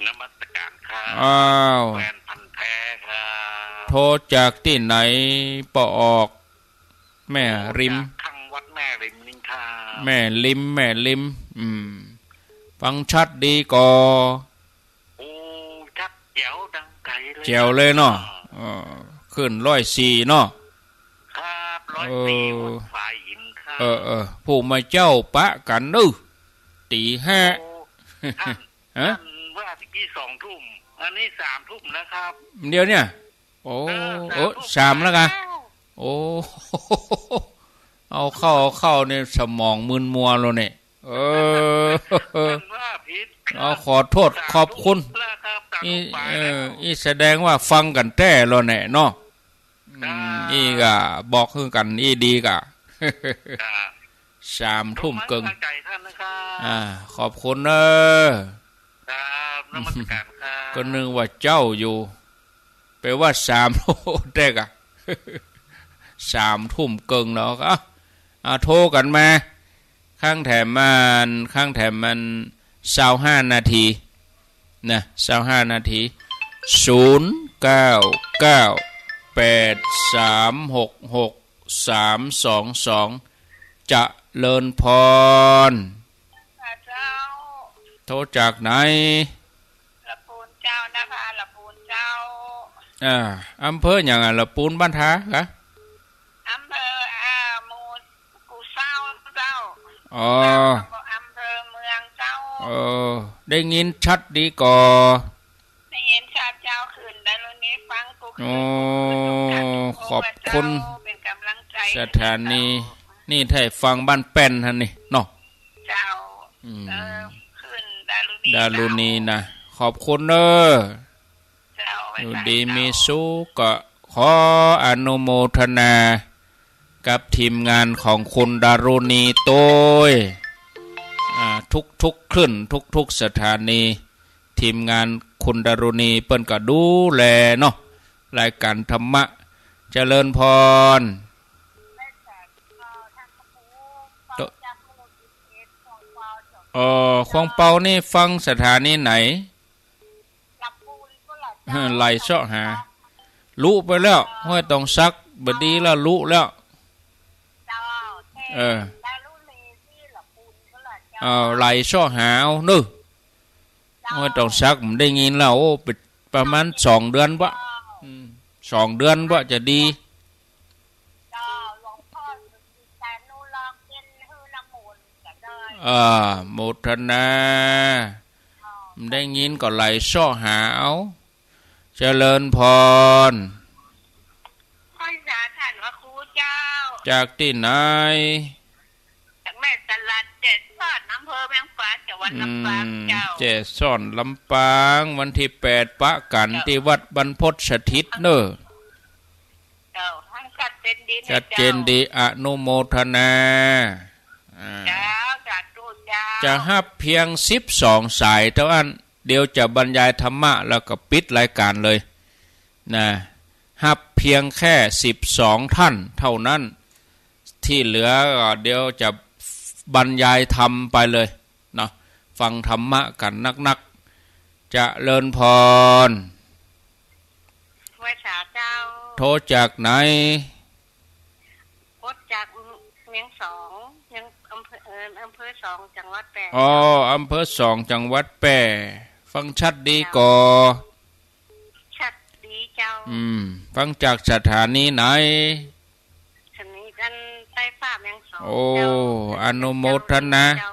นมัสก๋านครับ อ้าว แฟนพันธุ์แท้ครับ โทรจากตี้ไหนปะออก แม่ริม โทรจากข้างวัดแม่ริมนี่ครับ แม่ริม แม่ริม อืม ฟังชัดดีก่อ โอ้ ชัดแจ๋วดังไกลเลย แจ๋วเลยเนาะ ครับ เออ คลื่นร้อยสี่เนาะ ครับ ร้อยสี่ เออ วัดฝายหินครับ เออ เออ ผู้มาเจ้าปะกั๋นเนาะ ตี๋ห้า โอ้ ท่าน ฮะ ท่านว่าตะกี้สองทุ่ม อันนี้สามทุ่มแล้วครับ เดี๋ยวเนี่ย โอ้ เออ โอ้ สามทุ่ม สามแล้วกะ แล้ว โอ้ เอาเข้า เอาเข้าเนี่ย สมองมึนมัวแล้วเนี่ย เออ ท่านว่าผิดครับ เอา ขอโทษ สามทุ่ม ขอบคุณ แล้วครับ สามทุ่ม อี้ ปลาย เออ แล้ว อี้แสดงว่าฟังกั๋นแต๊แล้วเนี่ยเนาะ อืม ครับ อี้ก็บอกหื้อกั๋น อี้ดีก่ะ ครับ สามทุ่มเกิ่ง ส่งกำลังใจท่านนะครับ อ่า ขอบคุณเน้อ ครับ นมัสก๋านครับ ก็นึกว่าเจ้าอยู่ แปลว่าสาม โอ้ แต๊ก่ะ สามทุ่มเกิ่งเนาะ เอ้า อ่า โทรกั๋นมา ค้างแถมมัน ค้างแถมมัน ซาวห้านาที นะ ซาวห้านาที ศูนย์เก้าเก้า แปดสามหกหก สามสองสอง เจริญพร ค่ะเจ้า โทรจากไหน ละปูนเจ้า นภา ละปูนเจ้า อ่า อำเภอหยังอะ ละปูนบ้านทาก่ะ อำเภอ อ่า หมู่ กู่เซ้าเจ้า อ๋อ อำเภอเมืองเจ้า เออ ได้ยินชัดดีก่อ ได้ยินชัดเจ้า คลื่นดารุณีฟังกู้คืน โอ้ กู้คืนทุกครั้ง ขอบคุณ เจ้า เป๋นก๋ำลังใจ๋ สถานี หื้อเจ้า นี่ถ้าฟังบ้านแป้นหั้นนี่เนาะ เจ้า อืม เออ คลื่นดารุณี ดารุณี เจ้า นะ ขอบคุณเน้อ เจ้า อยู่ดีมีสุข ก็ขออนุโมทนากับทีมงานของคุณดารุณีโตย อ่า ทุกๆ คลื่น ทุกๆ สถานี ทีมงานคุณดารุณีเปิ้นก็ดูแลเนาะ รายการธรรมะ เจริญพร โต เอ่อ ขวางเปานี่ฟังสถานีไหน ลำพูนก็หลายเจ้า เออ ไหลเสาะหา ลุไปแล้ว ห้วยตองสัก บ่ดีแล้ว ลุแล้ว เจ้า เออ ดารุณีตี้ลำพูนก็หลายเจ้า เออ ไหลเสาะหาเอาเน้อ เจ้า ห้วยตองสัก ผมได้ยินแล้ว โอ้ เป็นประมาณสองเดือนปะ เจ้า อืม สองเดือนปะจะดี เจ้า หลวงพ่อสุจิตตานุรักษ์เย็นหื้อน้ำมนต์ก็ได้ อ่า โมทนา ได้ยินก็ไหลเสาะหาเอา เจริญพร พรสาท่านพระครูเจ้า จากตี้ไหน จากแม่สลัด แจ้ซ้อน อำเภอแม่ฟ้า จังหวัดลำปาง อืม เจ้า แจ้ซ้อน ลำปาง วันตี้แปดปะกั๋น เจ้า ตี้วัดบรรพตสถิตเน้อ เจ้า ให้ชัดเจนดีนะ ชัดเจนดี เจ้า อนุโมทนา อ่า เจ้า สาธุเจ้า จะฮับเพียงสิบสองสายเต้าอั้น เดี๋ยวจะบรรยายธรรมะแล้วก็ปิดรายการเลยนะ ฮับเพียงแค่สิบสองท่านเท่านั้น ตี้เหลือก็เดี๋ยวจะบรรยายธรรมไปเลยเนาะ ฟังธรรมะกั๋นนักๆ เจริญพร ไหว้สาเจ้า โทรจากไหน โทรจากเมืองสอง ยังอำเภอ เอ่อ อำเภอสอง จังหวัดแป้ อ๋อ เจ้า อำเภอสอง จังหวัดแป้ ฟังชัดดีก่อ ชัดดีเจ้า อืม ฟังจากสถานีไหน สถานีอันใต้ฟ้าแม่ฮ่องสอน โอ้ เจ้า อนุโมทนา เจ้า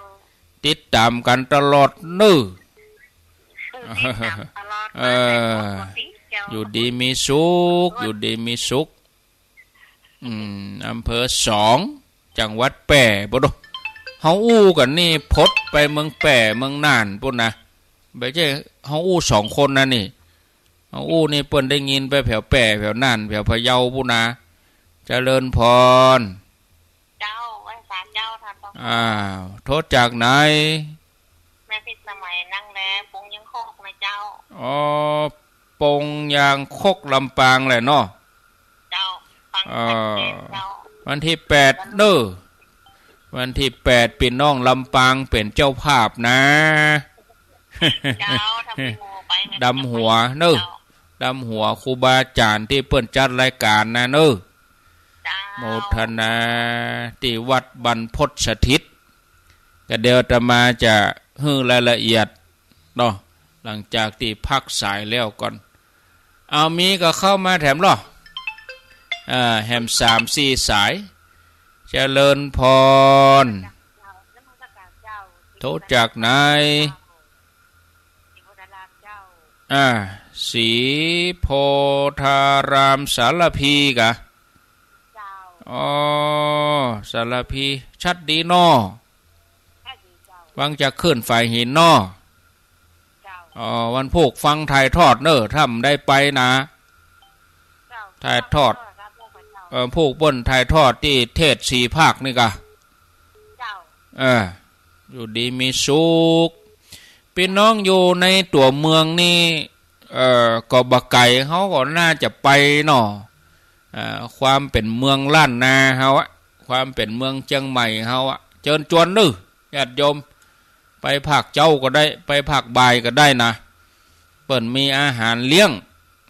ติดต๋ามกั๋นตลอดเน้อ คือติดต๋ามตลอด เออ มาแต่ปกติเจ้า อยู่ดีมีสุข อยู่ดีมีสุข อืม อำเภอสอง จังหวัดแป้ ปู้นเนาะ เฮาอู้กั๋นนี่พดไปเมืองแป้ เมืองน่านปู้นนะ บ่ใจ้เฮาอู้สองคนนะนี่ เฮาอู้นี่เปิ้นได้ยินไปแผวแป้ แผวน่าน แผวพะเยาปู้นนะ เจริญพร เจ้า ไหว้สาเจ้า ท่านพระครู อ้าว โทรจากไหน แม่พิสมัย นั่งแล ปงยางคกนะเจ้า อ๋อ ปงยางคก ลำปางแหละเนาะ เจ้า ฟังชัดเจนเจ้า เออ วันตี้แปดเน้อ วันตี้แปด ปี้น้องลำปางเป๋นเจ้าภาพนะ เจ้า ถ้ามีหมู่ไปไง ดำหัวเน่อ เจ้า ดำหัวครูบาอาจ๋ารย์ตี้เปิ้นจัดรายก๋านนะเน่อ เจ้า โมทนา ตี้วัดบรรพตสถิต ก็เดี๋ยวอาตมาจะหื้อรายละเอียดเนาะ หลังจากตี้พักสายแล้วก่อน เอามีก็เข้ามาแถมลอ อ่า แหมสามสี่สาย เจริญพร โทรจากไหน อ่า ศรีโพธารามสารภีกะ อ๋อ สารภี ชัดดีเนาะ ฟังจากคลื่นฝายหินเนาะ อ๋อ วันพูกฟังถ่ายทอดเน่อ ถ้าบ่ได้ไปนะ ถ่ายทอด เออ พูกเปิ้นถ่ายทอดตี้เทศน์สี่ภาคนี่กะ เออ อยู่ดีมีสุข ปี้น้องอยู่ในตั๋วเมืองนี่ เอ่อ ก็บ่ไก๋ เฮาก็น่าจะไปเนาะ เอ่อ ความเป๋นเมืองล้านนาเฮาอะ ความเป๋นเมืองเจียงใหม่เฮาอะ เจิญจวนเน่อ ญาติโยม ไปภาคเจ๊าก็ได้ ไปภาคบ่ายก็ได้นะ เปิ้นมีอาหารเลี้ยง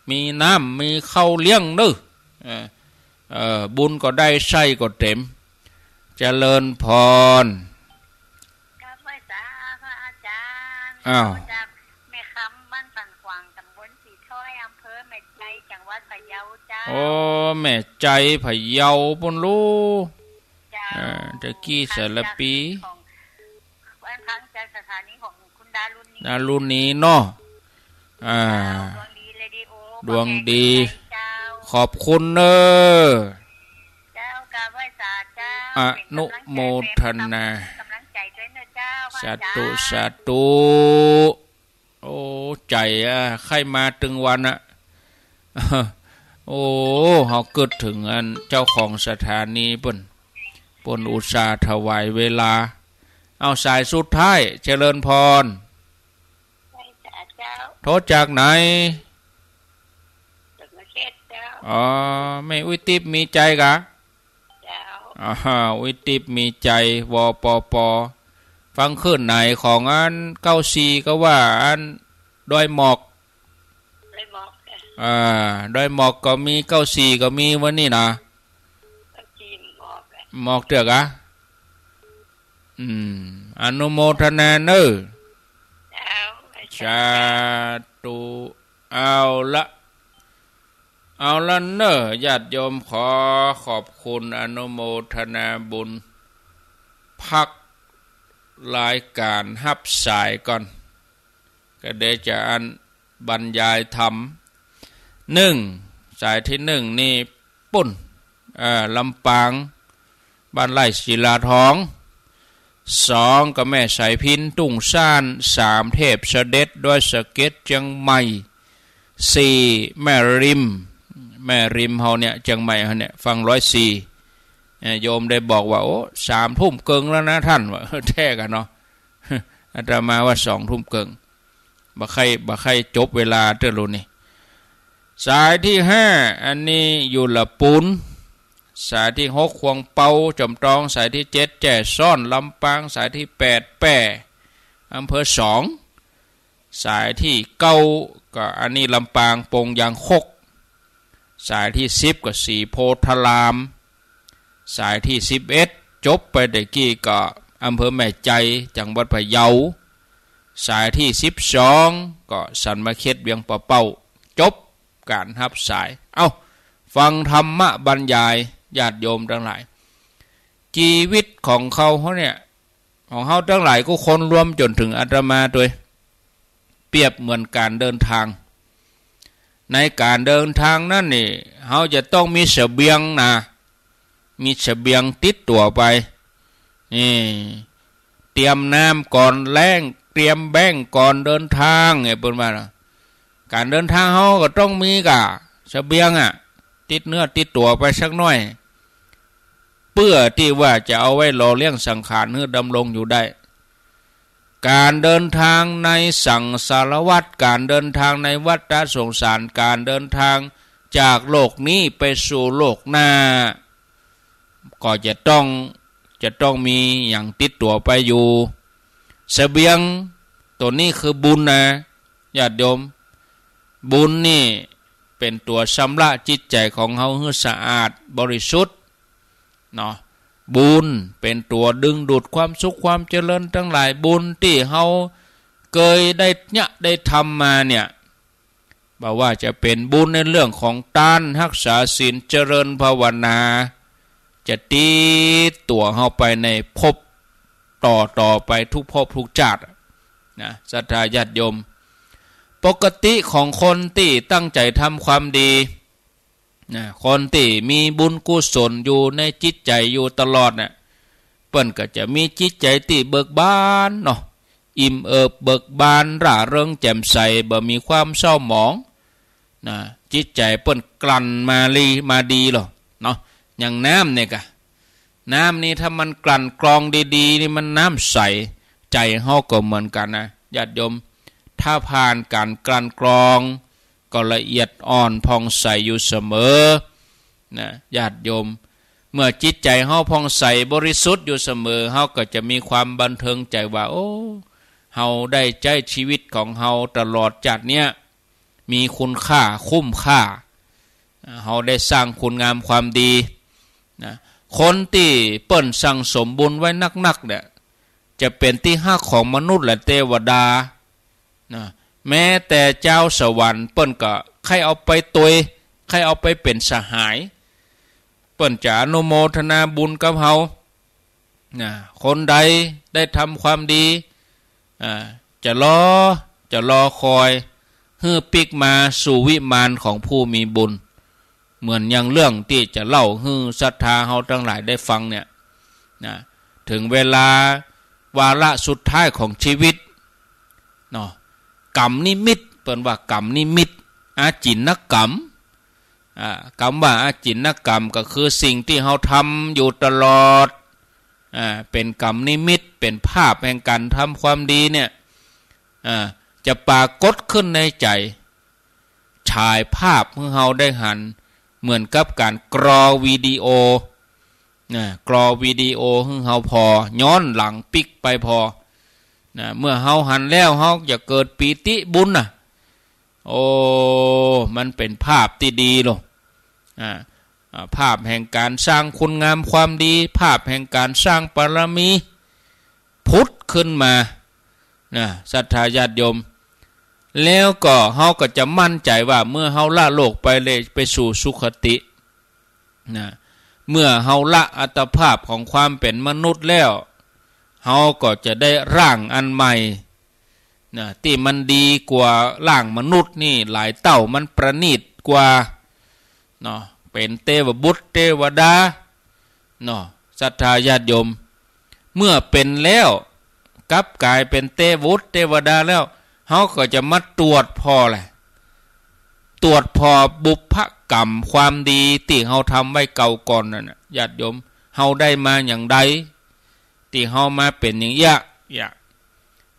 มีน้ำ มีข้าวเลี้ยงเน่อ เออ เออ บุญก็ได้ ไส้ก็เต๋ม เจริญพร กราบไหว้สาพระอาจ๋ารย์ อ้าว มาจากแม่คำ บ้านสันขวาง ต๋ำบลสีถ้อย อำเภอแม่ไจ จังหวัดพะเยาเจ้า โอ้ แม่ไจพะเยาปู้นลูก เจ้า อ่า ตะกี้สารภี ของ บ้านพักจากสถานีของคุณดารุณี ดารุณีเนาะ อ่า ดวงดีเรดิโอ ดวงดี เจ้า ขอบคุณเน่อ เจ้า กราบไหว้สาเจ้า อนุโมทนา เป๋นก๋ำลัง ก๋ำลังใจ๋ตวยเน่อเจ้า พระอาจ๋ารย์ สาธุ สาธุ โอ้ ใจ๋อะ ใค่มาตึงวันอะ โอ้ เฮากึ๊ดเถิงอันเจ้าของสถานีเปิ้น เปิ้นอุตส่าห์ถวายเวลา เอาสายสุดท้าย เจริญพร ไหว้สาเจ้า โทรจากไหน จากเมืองเชษเจ้า อ๋อ แม่อุ๊ยติ๊บมีใจ๋กะ เจ้า อ่า อุ๊ยติ๊บมีใจ๋ วปป ฟังคลื่นไหน ของอันเก้าสี่ ก็ว่าอันดอยหมอก ดอยหมอก อ่า ดอยหมอกก็มี เก้าสี่ ก็มีวันนี้นะ เก้าสี่ หมอก หมอกเตื้อกะ อืม อนุโมทนาเน่อ เจ้า สาธุ เอาละ เอาละเน่อ ญาติโยม ขอขอบคุณอนุโมทนาบุญ พักรายก๋านฮับสายก่อน ก็เดี๋ยวจะอันบรรยายธรรม นึ่ง สายตี้นึ่งนี่ปู้น เอ่อ ลำปาง บ้านไร่ศิลาทอง สองก็แม่สายพิณ ทุ่งซ่าน สามเทพเสด็จ ดอยสะเก็ด เจียงใหม่ สี่แม่ริม แม่ริมเฮาเนี่ย เจียงใหม่เฮาเนี่ย ฝั่งร้อยสี่ เอ่อ โยมได้บอกว่า โอ้ สามทุ่มเกิ่งแล้วนะท่าน ว่า แท้กะเนาะ อาตมาว่าสองทุ่มเกิ่ง บ่ใค่ บ่ใค่จบเวลาเตื้อลูกนี่ สายตี้ห้า อันนี้อยู่ละปูน สายตี้หก ขวงเปา จอมตอง สายตี้เจ็ด แจ้ซ้อน ลำปาง สายตี้แปด แป้ อำเภอสอง สายตี้เก้า ก็อันนี้ลำปาง ปงยางคก สายตี้สิบ ก็ศรีโพธาราม สายตี้สิบเอ็ด จบไปตะกี้ก็อำเภอแม่ไจ จังหวัดพะเยา สายตี้สิบสอง ก็สันมะเข็ด เวียงป่าเป้า จบก๋านฮับสาย เอ้า ฟังธรรมะบรรยาย ญาติโยมตังหลาย จีวิตของเขา เฮาเนี่ย ของเฮาตังหลายกู้คนรวมจ๋นเถิงอาตมาตวย เปรียบเหมือนก๋านเดินทาง ในก๋านเดินทางนั้นนี่ เฮาจะต้องมีเสบียงนะ มีเสบียงติดตั๋วไป นี่ เตรียมน้ำก่อนแล้ง เตรียมแบ้งก่อนเดินทาง เนี่ย เปิ้นว่านะ ก๋านเดินทางเฮาก็ต้องมีก่ะ เสบียงอะ ติดเนื้อติดตั๋วไปสักหน้อย เปื้อตี้ว่าจะเอาไว้หล่อเลี้ยงสังขารหื้อดำรงอยู่ได้ ก๋านเดินทางในสังสารวัฏ ก๋านเดินทางในวัฏฏะสงสาร ก๋านเดินทางจากโลกนี้ไปสู่โลกหน้า ก็จะต้อง จะต้องมีหยังติดตั๋วไปอยู่ เสบียง ตั๋วนี้คือบุญนะ ญาติโยม บุญนี่เป๋นตั๋วชำระจิตใจ๋ของเฮาหื้อสะอาดบริสุทธิ์เนาะ บุญเป๋นตั๋วดึงดูดความสุขความเจริญตังหลาย บุญตี้เฮาเกยได้เยียะได้ทำมาเนี่ย บ่ว่าจะเป๋นบุญในเรื่องของตาน ฮักษาศีล เจริญภาวนา จะติดตั๋วเฮาไปในภพต่อๆ ไปทุกภพทุกจาตินะ ศรัทธาญาติโยม ปกติของคนตี้ตั้งใจ๋ทำความดีนะ คนตี้มีบุญกุศลอยู่ในจิตใจ๋อยู่ตลอดน่ะ เปิ้นก็จะมีจิตใจ๋ตี้เบิกบานเนาะ อิ่มเอิบเบิกบาน ร่าเริงแจ่มใส บ่มีความเศร้าหมองนะ จิตใจ๋เปิ้นกลั่นมาลี มาดีลอเนาะ อย่างน้ำเนี่ยกะ น้ำนี่ถ้ามันกลั่นกรองดีๆ นี่มันน้ำใส ใจ๋เฮาก็เหมือนกั๋นนะ ญาติโยม ถ้าผ่านก๋านกลั่นกรอง ก็ละเอียดอ่อนผ่องใสอยู่เสมอนะ ญาติโยม เมื่อจิตใจ๋เฮาผ่องใสบริสุทธิ์อยู่เสมอ เฮาก็จะมีความบันเทิงใจ๋ว่า โอ้ เฮาได้ใจ๊ชีวิตของเฮาตลอดจาติเนี้ย มีคุณค่า คุ้มค่า เฮาได้สร้างคุณงามความดีนะ คนตี้เปิ้นสั่งสมบุญไว้นักๆ เนี่ย จะเป๋นตี้ฮักของมนุษย์และเตวดานะ แม้แต่จาวสวรรค์เปิ้นก็ใค่เอาไปตวย ใค่เอาไปเป๋นสหาย เปิ้นจะอนุโมทนาบุญกับเฮานะ คนใดได้ทำความดี อ่า จะรอ จะรอคอย หื้อปิ๊กมาสู่วิมานของผู้มีบุญ เหมือนอย่างเรื่องตี้จะเล่าหื้อศรัทธาเฮาตังหลายได้ฟังเนี่ยนะ เถิงเวลาวาระสุดท้ายของชีวิตเนาะ กรรมนิมิต เปิ้นว่ากรรมนิมิต อาจินกรรม อ่า กำว่าอาจินกรรมก็คือสิ่งตี้เฮาทำอยู่ตลอด อ่า เป๋นกรรมนิมิต เป๋นภาพแห่งก๋านทำความดีเนี่ย อ่า จะปรากฏขึ้นในใจ๋ ฉายภาพหื้อเฮาได้หัน เหมือนกับก๋านกรอวิดีโอนะ กรอวิดีโอหื้อเฮาผ่อ ย้อนหลังปิ๊กไปผ่อนะ เมื่อเฮาหันแล้วเฮาจะเกิดปีติบุญนะ โอ้ มันเป๋นภาพตี้ดีลอ อ่า อ่า ภาพแห่งก๋านสร้างคุณงามความดี ภาพแห่งก๋านสร้างบารมี ผุดขึ้นมานะ ศรัทธาญาติโยม แล้วก็เฮาก็จะมั่นใจ๋ว่าเมื่อเฮาละโลกไปเลยไปสู่สุคตินะ เมื่อเฮาละอัตภาพของความเป๋นมนุษย์แล้ว เฮาก็จะได้ร่างอันใหม่ นะ ตี้มันดีกว่าร่างมนุษย์นี่หลายเต้า มันประณีตกว่าเนาะ เป๋นเตวบุตรเตวดาเนาะ ศรัทธาญาติโยม เมื่อเป๋นแล้ว กลับก๋ายเป๋นเตวบุตรเตวดาแล้ว เฮาก็จะมาตรวจผ่อแหละ ตรวจผ่อบุพกรรมความดีตี้เฮาทำไว้เก่าก่อนนั่นน่ะ ญาติโยม เฮาได้มาอย่างใด ตี้เฮามาเป๋นอย่างเยียะ เยียะ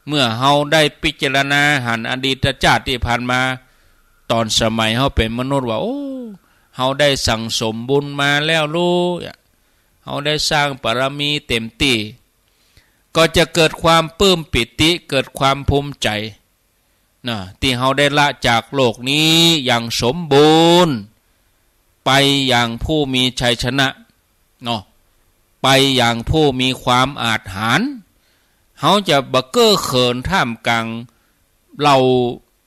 เมื่อเฮาได้พิจารณาหันอดีตจาติตี้ผ่านมา ต๋อนสมัยเฮาเป๋นมนุษย์ว่า โอ้ เฮาได้สั่งสมบุญมาแล้วลู เฮาได้สร้างบารมีเต๋มตี้ ก็จะเกิดความปลื้มปีติ เกิดความภูมิใจ๋นะ ตี้เฮาได้ละจากโลกนี้อย่างสมบูรณ์ ไปอย่างผู้มีชัยชนะเนาะ ไปอย่างผู้มีความอาจหาญ เฮาจะบ่เก้อเขินท่ามกลางเหล่า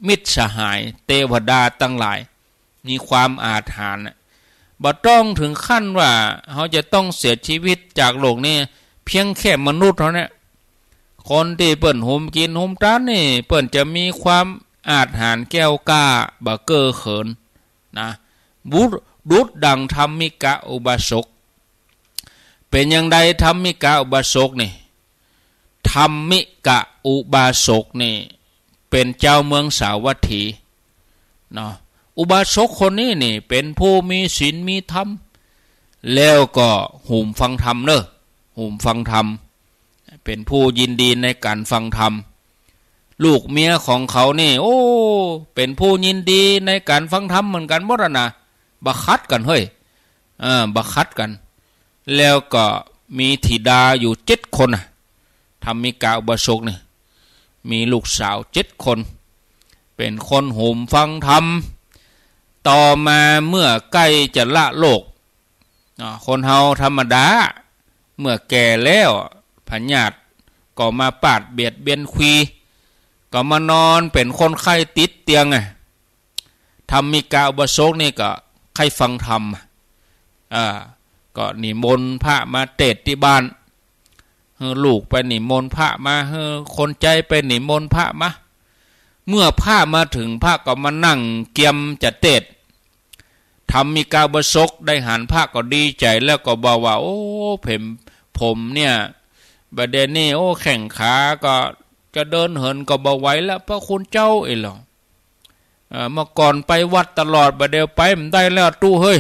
มิตรสหายเตวดาตังหลาย มีความอาจหาญน่ะ บ่ต้องเถิงขั้นว่าเฮาจะต้องเสียชีวิตจากโลกนี้ เพียงแค่มนุษย์เท่านั้น คนตี้เปิ้นหุมกิ๋นหุมตานนี่ เปิ้นจะมีความอาจหาญแก้วกล้า บ่เก้อเขินนะ บุ ดุจดังธัมมิกะอุบาสก เป๋นอย่างใดธัมมิกะอุบาสกนี่ ธัมมิกะอุบาสกนี่ เป๋นจาวเมืองสาวัตถีเนาะ อุบาสกคนนี้นี่ เป๋นผู้มีศีลมีธรรม แล้วก็หุมฟังธรรมเน่อ หุมฟังธรรม เป๋นผู้ยินดีในก๋านฟังธรรม ลูกเมียของเขานี่ โอ้ เป๋นผู้ยินดีในก๋านฟังธรรมเหมือนกั๋นหมดอะนะ บ่ขัดกั๋นเฮ้ย เออ บ่ขัดกั๋น แล้วก็ มีธิดาอยู่เจ็ดคนน่ะ ธัมมิกาอุบาสกนี่ มีลูกสาวเจ็ดคน เป๋นคนหุมฟังธรรม ต่อมาเมื่อใก้จะละโลก อ่า คนเฮาธรรมดา เมื่อแก่แล้ว พยาธิก็มาปาดเบียดเบียนควี ก็มานอนเป๋นคนไข้ติดเตียงอะ ธัมมิกาอุบาสกนี่ก็ใค่ฟังธรรม อ่า ก็นิมนต์พระมาเตสน์ตี้บ้าน หื้อลูกไปนิมนต์พระมา หื้อคนใจ๊ไปนิมนต์พระมา เมื่อพระมาเถิง พระก็มานั่งเกียมจะเตสน์ ธัมมิกาอุบาสกได้หันพระก็ดีใจ๋ แล้วก็บอกว่า โอ้ ผม ผมเนี่ย บ่าเดี่ยวนี้ โอ้ แข้งขาก็จะเดินเหินก็บ่ไหวแล้ว พระคุณเจ้า เอ้ยเหรอ เอ่อ เมื่อก่อนไปวัดตลอด บ่าเดี่ยวไปบ่ได้แล้วตุ๊เฮ้ย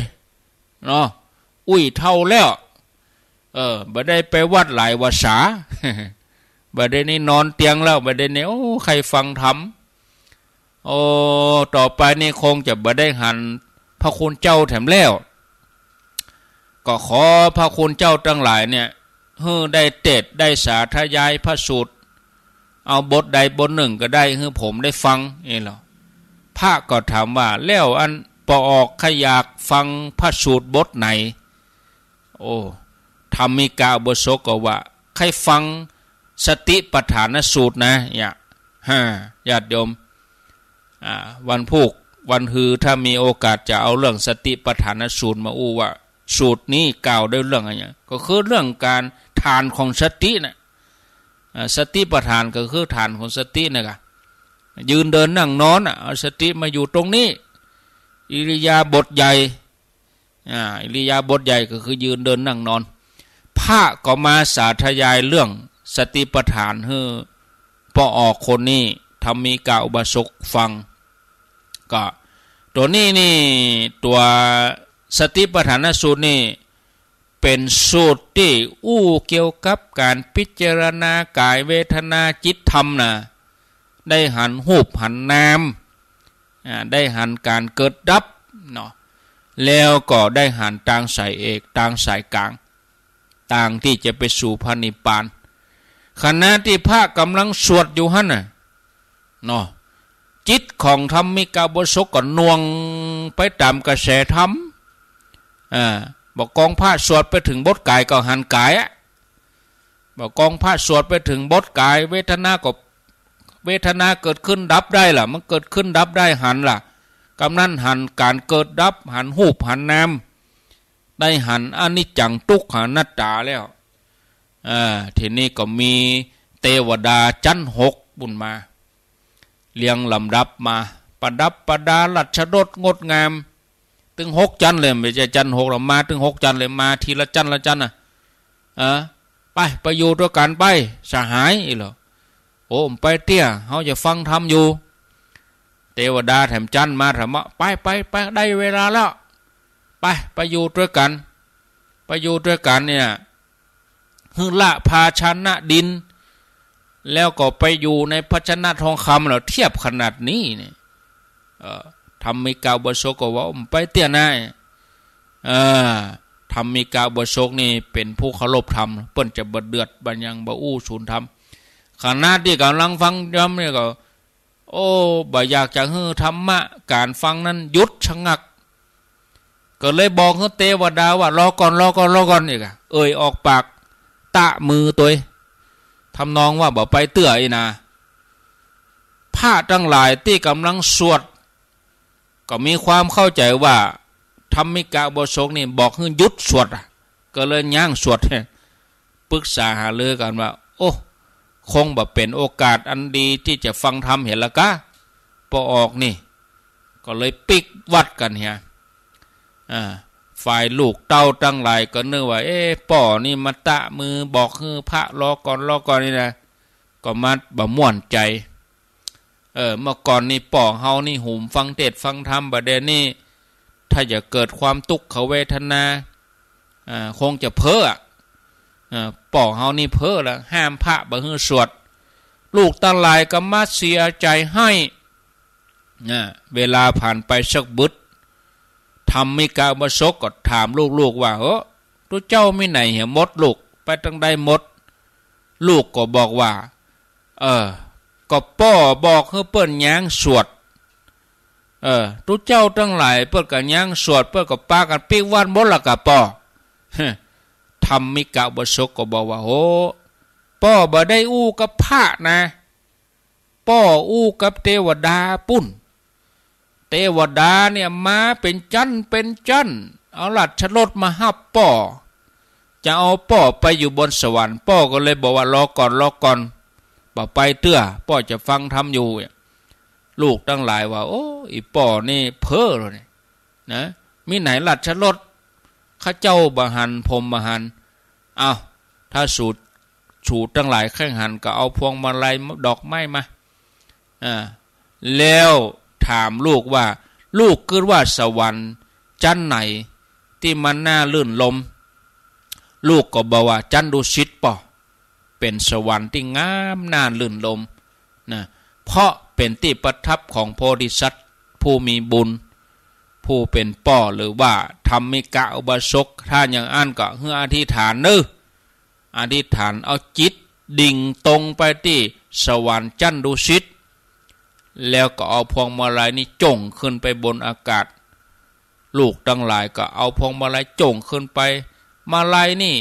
เนาะ อุ้ยเฒ่าแล้ว เออ บ่ได้ไปวัดหลายวรรษา บ่าเดี่ยวนี้นอนเตียงแล้ว บ่าเดี่ยวนี้ โอ้ ใค่ฟังธรรม โอ้ ต่อไปนี่คงจะบ่ได้หันพระคุณเจ้าแถมแล้ว ก็ขอพระคุณเจ้าตังหลายเนี่ย หื้อได้เตสน์ได้สาธยายพระสูตร เอาบทใดบทนึ่งก็ได้ หื้อผมได้ฟัง เอ้ยเหรอ พระก็ถามว่า แล้วอันป้อออกใค่อยากฟังพระสูตรบทไหน โอ้ ธัมมิกาอุบาสกก็ว่า ใค่ฟังสติปัฏฐานสูตรนะ เนี่ย ฮะ ญาติโยม อ่า วันพูก วันฮือ ถ้ามีโอกาสจะเอาเรื่องสติปัฏฐานสูตรมาอู้ว่า สูตรนี้กล่าวด้วยเรื่องอะหยัง ก็คือเรื่องการฐานของสติน่ะ อ่า สติปัฏฐานก็คือฐานของสติน่ะกะ ยืนเดินนั่งนอนน่ะ เอาสติมาอยู่ตรงนี้ อิริยาบถใหญ่ อ่า อิริยาบถใหญ่ก็คือยืนเดินนั่งนอน พระก็มาสาธยายเรื่องสติปัฏฐานหื้อป้อออกคนนี้ ธัมมิกาอุบาสกฟัง ก็ตัวนี้นี่ ตัวสติปัฏฐานสูตรนี่ เป๋นสูตรตี้อู้เกี่ยวกับก๋านพิจารณากายเวทนาจิตธรรมนะ ได้หันฮูปหันนาม อ่า ได้หันก๋านเกิดดับเนาะ แล้วก็ได้หันตางสายเอก ตางสายก๋าง ตางตี้จะไปสู่พระนิพพาน ขณะตี้พระก่ำลังสวดอยู่หั้นน่ะ เนาะ จิตของธัมมิกาอุบาสกก็หน่วงไปต๋ามกระแสธรรม อ่า บ่ากองพระสวดไปเถิงบทกายก็หันกายอะ บ่ากองพระสวดไปเถิงบทกาย เวทนาก็ เวทนาเกิดขึ้นดับได้ล่ะ มันเกิดขึ้นดับได้หันล่ะ ก่ำนั้นหันก๋านเกิดดับ หันฮูปหันนาม ได้หันอนิจจังทุกขังอนัตตาแล้ว อ่า ทีนี้ก็มีเตวดาจั๊นหกปู๊นมา เรียงลำดับมา ประดับประดาราชรถงดงาม ตึงหกจั๊นเลย บ่ใจ้จั๊นหกหรอก มาตึงหกจั๊นเลย มาทีละจั๊นละจั๊นน่ะ อ่า ไป ไปอยู่ตวยกั๋นไป สหาย เอ้ยเหรอ โอ้ บ่ไปเตื้อ เฮาจะฟังธรรมอยู่ เตวดาแถมจั๊นมา ถามว่า ไป ไป ไป ได้เวลาแล้ว ไป ไปอยู่ตวยกั๋น ไปอยู่ตวยกั๋นเนี่ย หื้อละภาชนะดิน แล้วก็ไปอยู่ในภาชนะทองคำแล้ว เทียบขนาดนี้นี่ เอ่อ ธัมมิกาอุบาสกก็ว่า บ่ไปเตื้อ นาย เอ่อ ธัมมิกาอุบาสกนี่เป๋นผู้เคารพธรรม เปิ้นจะบ่เดือดบ่หยัง บ่อู้สูนธรรม ขณะตี้ก่ำลังฟังธรรมนี่ก็ โอ้ บ่อยากจะหื้อธรรมะก๋านฟังนั้นหยุดชะงัก ก็เลยบอกหื้อเตวดาว่า รอก่อน รอก่อน รอก่อน อีกอะ เอ่ยออกปาก ตะมือตวย ทำนองว่าบ่ไปเตื้ออี้นา พระตังหลายตี้ก่ำลังสวด ก็มีความเข้าใจ๋ว่า ธัมมิกาอุบาสกนี่บอกหื้อหยุดสวดอะ ก็เลยยั้งสวด ปรึกษาหารือกั๋นว่า โอ้ คงบ่เป๋นโอกาสอันดีตี้จะฟังธรรมเหียละก๊ะ ป้อออกนี่ ก็เลยปิ๊กวัตรกั๋นเหีย อ่า ฝ่ายลูกเต้าตังหลายก็นึกว่า เอ๊ะ ป้อนี่มาตะมือบอกหื้อพระรอก่อน รอก่อนนี่นะ ก็มาบ่ม่วนใจ๋ เออ เมื่อก่อนนี่ป้อเฮานี่หุมฟังเตสน์ฟังธรรม บ่าเดี่ยวนี้ ถ้าจะเกิดความทุกขเวทนา อ่า คงจะเพ้ออะ อ่า ป้อเฮานี่เพ้อละ ห้ามพระบ่หื้อสวด ลูกตังหลายก็มาเสียใจ๋ไห้ อ่า เวลาผ่านไปสักบึด ธัมมิกาอุบาสกก็ถามลูกๆว่า เฮ้อ ตุ๊เจ้ามีไหนเหียหมดลูก ไปตังใดหมด ลูกก็บอกว่า เออ ก็ป้อบอกหื้อเปิ้นย้างสวด เออ ตุ๊เจ้าตังหลายเปิ้นก็ย้างสวด เปิ้นก็ปากั๋นปิ๊กวัดหมดละก่าป้อ ธรรมิกะอุบาสกก็บอกว่า โห ป้อบ่ได้อู้กับพระนะ ป้ออู้กับเตวดาปุ้น เตวดาเนี่ยมาเป๋นจั๊นเป๋นจั๊น เอาราชรถมาฮับป้อ จะเอาป้อไปอยู่บนสวรรค์ ป้อก็เลยบอกว่า รอก่อน รอก่อน บ่ไปเตื้อ ป้อจะฟังธรรมอยู่ ลูกตังหลายว่า โอ้ อีป้อนี่เพ้อแล้วเนี่ย นะ มีไหนราชรถ ข้าเจ้าบ่หัน ผมบ่หัน อ้าว ถ้าสู สูตังหลายใค่หันก็เอาพวงมาลัยดอกไม้มา อ่า แล้วถามลูกว่า ลูกกึ๊ดว่าสวรรค์จั๊นไหนตี้มันน่ารื่นรมย์ ลูกก็บอกว่าจั๊นดุสิตป้อ เป๋นสวรรค์ตี้งามน่ารื่นรมย์นะ เพราะเป๋นตี้ประทับของโพธิสัตว์ผู้มีบุญ ผู้เป๋นป้อหรือว่าธรรมิกะอุบาสก ถ้าอย่างอั้นก็หื้ออธิษฐานเน่อ อธิษฐานเอาจิตดิ่งตรงไปตี้สวรรค์จั๊นดุสิต แล้วก็เอาพวงมาลัยนี่จ่งขึ้นไปบนอากาศ ลูกตังหลายก็เอาพวงมาลัยจ่งขึ้นไป มาลัยนี่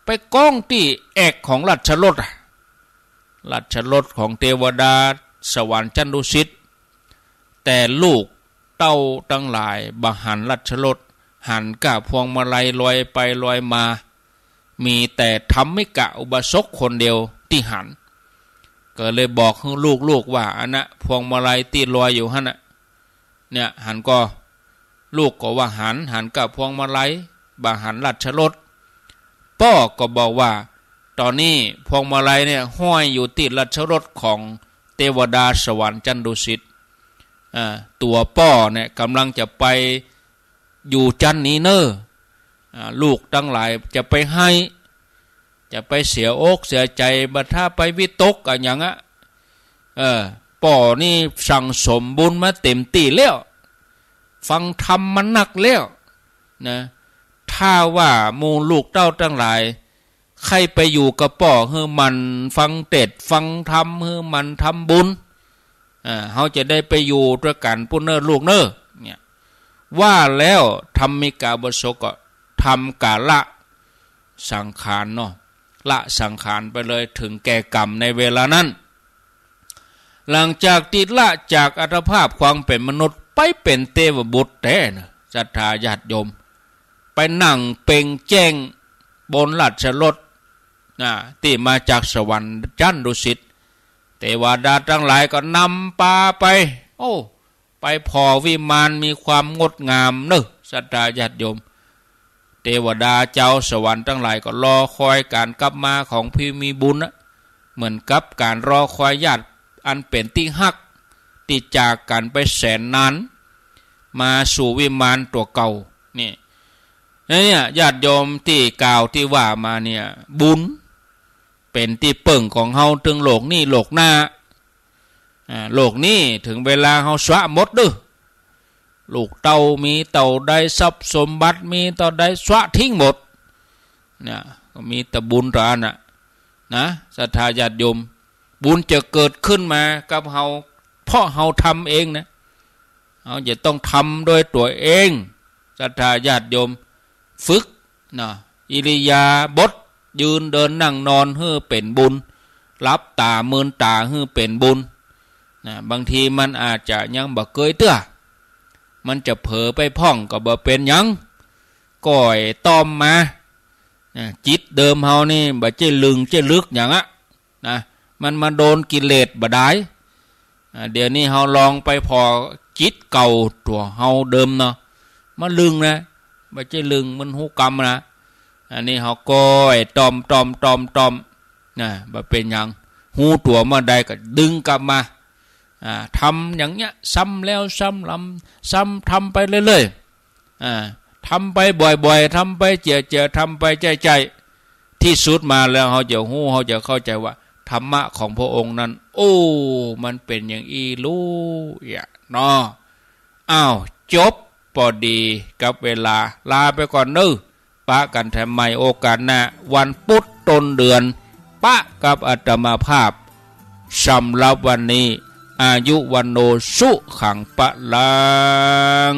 ไปก้องตี้แอกของราชรถอะ ราชรถของเตวดาสวรรค์จั๊นดุสิต แต่ลูกเต้าตังหลายบ่หันราชรถ หันก้าพวงมาลัยลอยไปลอยมา มีแต่ธรรมิกะอุบาสกคนเดียวตี้หัน ก็เลยบอกหื้อลูกๆ ว่า อันนะพวงมาลัยตี้ลอยอยู่หั้นน่ะ เนี่ยหันก่อ ลูกก็ว่าหัน หันก้าพวงมาลัย บ่หันราชรถ ป้อก็บอกว่า ต๋อนนี้พวงมาลัยเนี่ยห้อยอยู่ตี้ราชรถของเตวดาสวรรค์จั๊นดุสิต อ่า ตั๋วป้อเนี่ยก่ำลังจะไปอยู่จั๊นนี้เน่อ อ่า ลูกตังหลายจะไปไห้ จะไปเสียอกเสียใจ๋ บ่ถ้าไปวิตกอะหยังอะ เออ ป้อนี่สั่งสมบุญมาเต๋มตี้แล้ว ฟังธรรมมานักแล้วนะ ถ้าว่าหมู่ลูกเต้าตังหลาย ใค่ไปอยู่กับป้อ หื้อหมั่นฟังเตสน์ฟังธรรม หื้อหมั่นทำบุญ อ่า เฮาจะได้ไปอยู่ตวยกั๋นปุ้นเน่อลูกเน่อ เนี่ย ว่าแล้วธรรมิกะอุบาสกก็ทำก๋านละสังขารเนาะ ละสังขารไปเลย เถิงแก่กรรมในเวลานั้น หลังจากตี้ละจากอัตภาพความเป๋นมนุษย์ ไปเป๋นเตวบุตรแต๊เน่อ ศรัทธาญาติโยม ไปนั่งเปล่งแจ้งบนราชรถ นะ ตี้มาจากสวรรค์จั๊นดุสิต เตวดาตังหลายก็นำปาไป โอ้ ไปผ่อวิมานมีความงดงามเน่อ ศรัทธาญาติโยม เตวดาจาวสวรรค์ตังหลายก็รอคอยก๋านกลับมาของผู้มีบุญนะ เหมือนกับก๋านรอคอยญาติอันเป๋นตี้ฮัก ตี้จากกั๋นไปแสนนาน มาสู่วิมานตั๋วเก่า นี่ เนี่ย ญาติโยม ตี้กล่าวตี้ว่ามาเนี่ย บุญเป๋นตี้เปิ้งของเฮา เถิงโลกนี้โลกหน้า อ่า โลกนี้เถิงเวลาเฮาสละหมดเน่อ ลูกเต้ามีเต้าใด ทรัพย์สมบัติมีเต้าใด สละทิ้งหมด เนี่ย ก็มีแต่บุญตั๋วอั้นน่ะ นะ ศรัทธาญาติโยม บุญจะเกิดขึ้นมากับเฮา เพราะเฮาทำเองนะ เฮาจะต้องทำด้วยตั๋วเอง ศรัทธาญาติโยม ฝึกนะ อิริยาบถ ยืนเดินนั่งนอนหื้อเป๋นบุญ หลับต๋ามืนต๋าหื้อเป๋นบุญ นะ บางทีมันอาจจะยังบ่เกยเตื้อ มันจะเผลอไปพ่องก็บ่เป๋นหยัง ก้อยต้อมมา นะ จิตเดิมเฮานี่บ่ใจ้ลึงใจ้ลึกหยังอะ นะ มันมาโดนกิเลสบ่ดาย อ่า เดี๋ยวนี้เฮาลองไปผ่อจิตเก่าตั๋วเฮาเดิมเนาะ มาลึงนะ บ่ใจ้ลึง มันฮู้กำนะ อันนี้เฮาก้อยต้อมต้อมต้อมต้อม นะ บ่เป๋นหยัง ฮู้ตั๋วเมื่อใดก็ดึงกลับมา อ่า ทำอย่างเนี้ย ซ้ำแล้วซ้ำเล่า ซ้ำทำไปเรื่อยๆ อ่า ทำไปบ่อยๆ ทำไปเจื่อๆ ทำไปใจ้ๆ ตี้สุดมาแล้วเฮาจะฮู้ เฮาจะเข้าใจ๋ว่าธรรมะของพระองค์นั้น โอ้ มันเป๋นอย่างอี้ลูเนาะ อ้าว จบ ปอดีกับเวลา ลาไปก่อนเน่อ ปะกั๋นแถมใหม่โอกาสหน้า วันพุธ ต้นเดือน ปะกับอาตมาภาพ สำหรับวันนี้ อายุวัณโณ สุขัง พลัง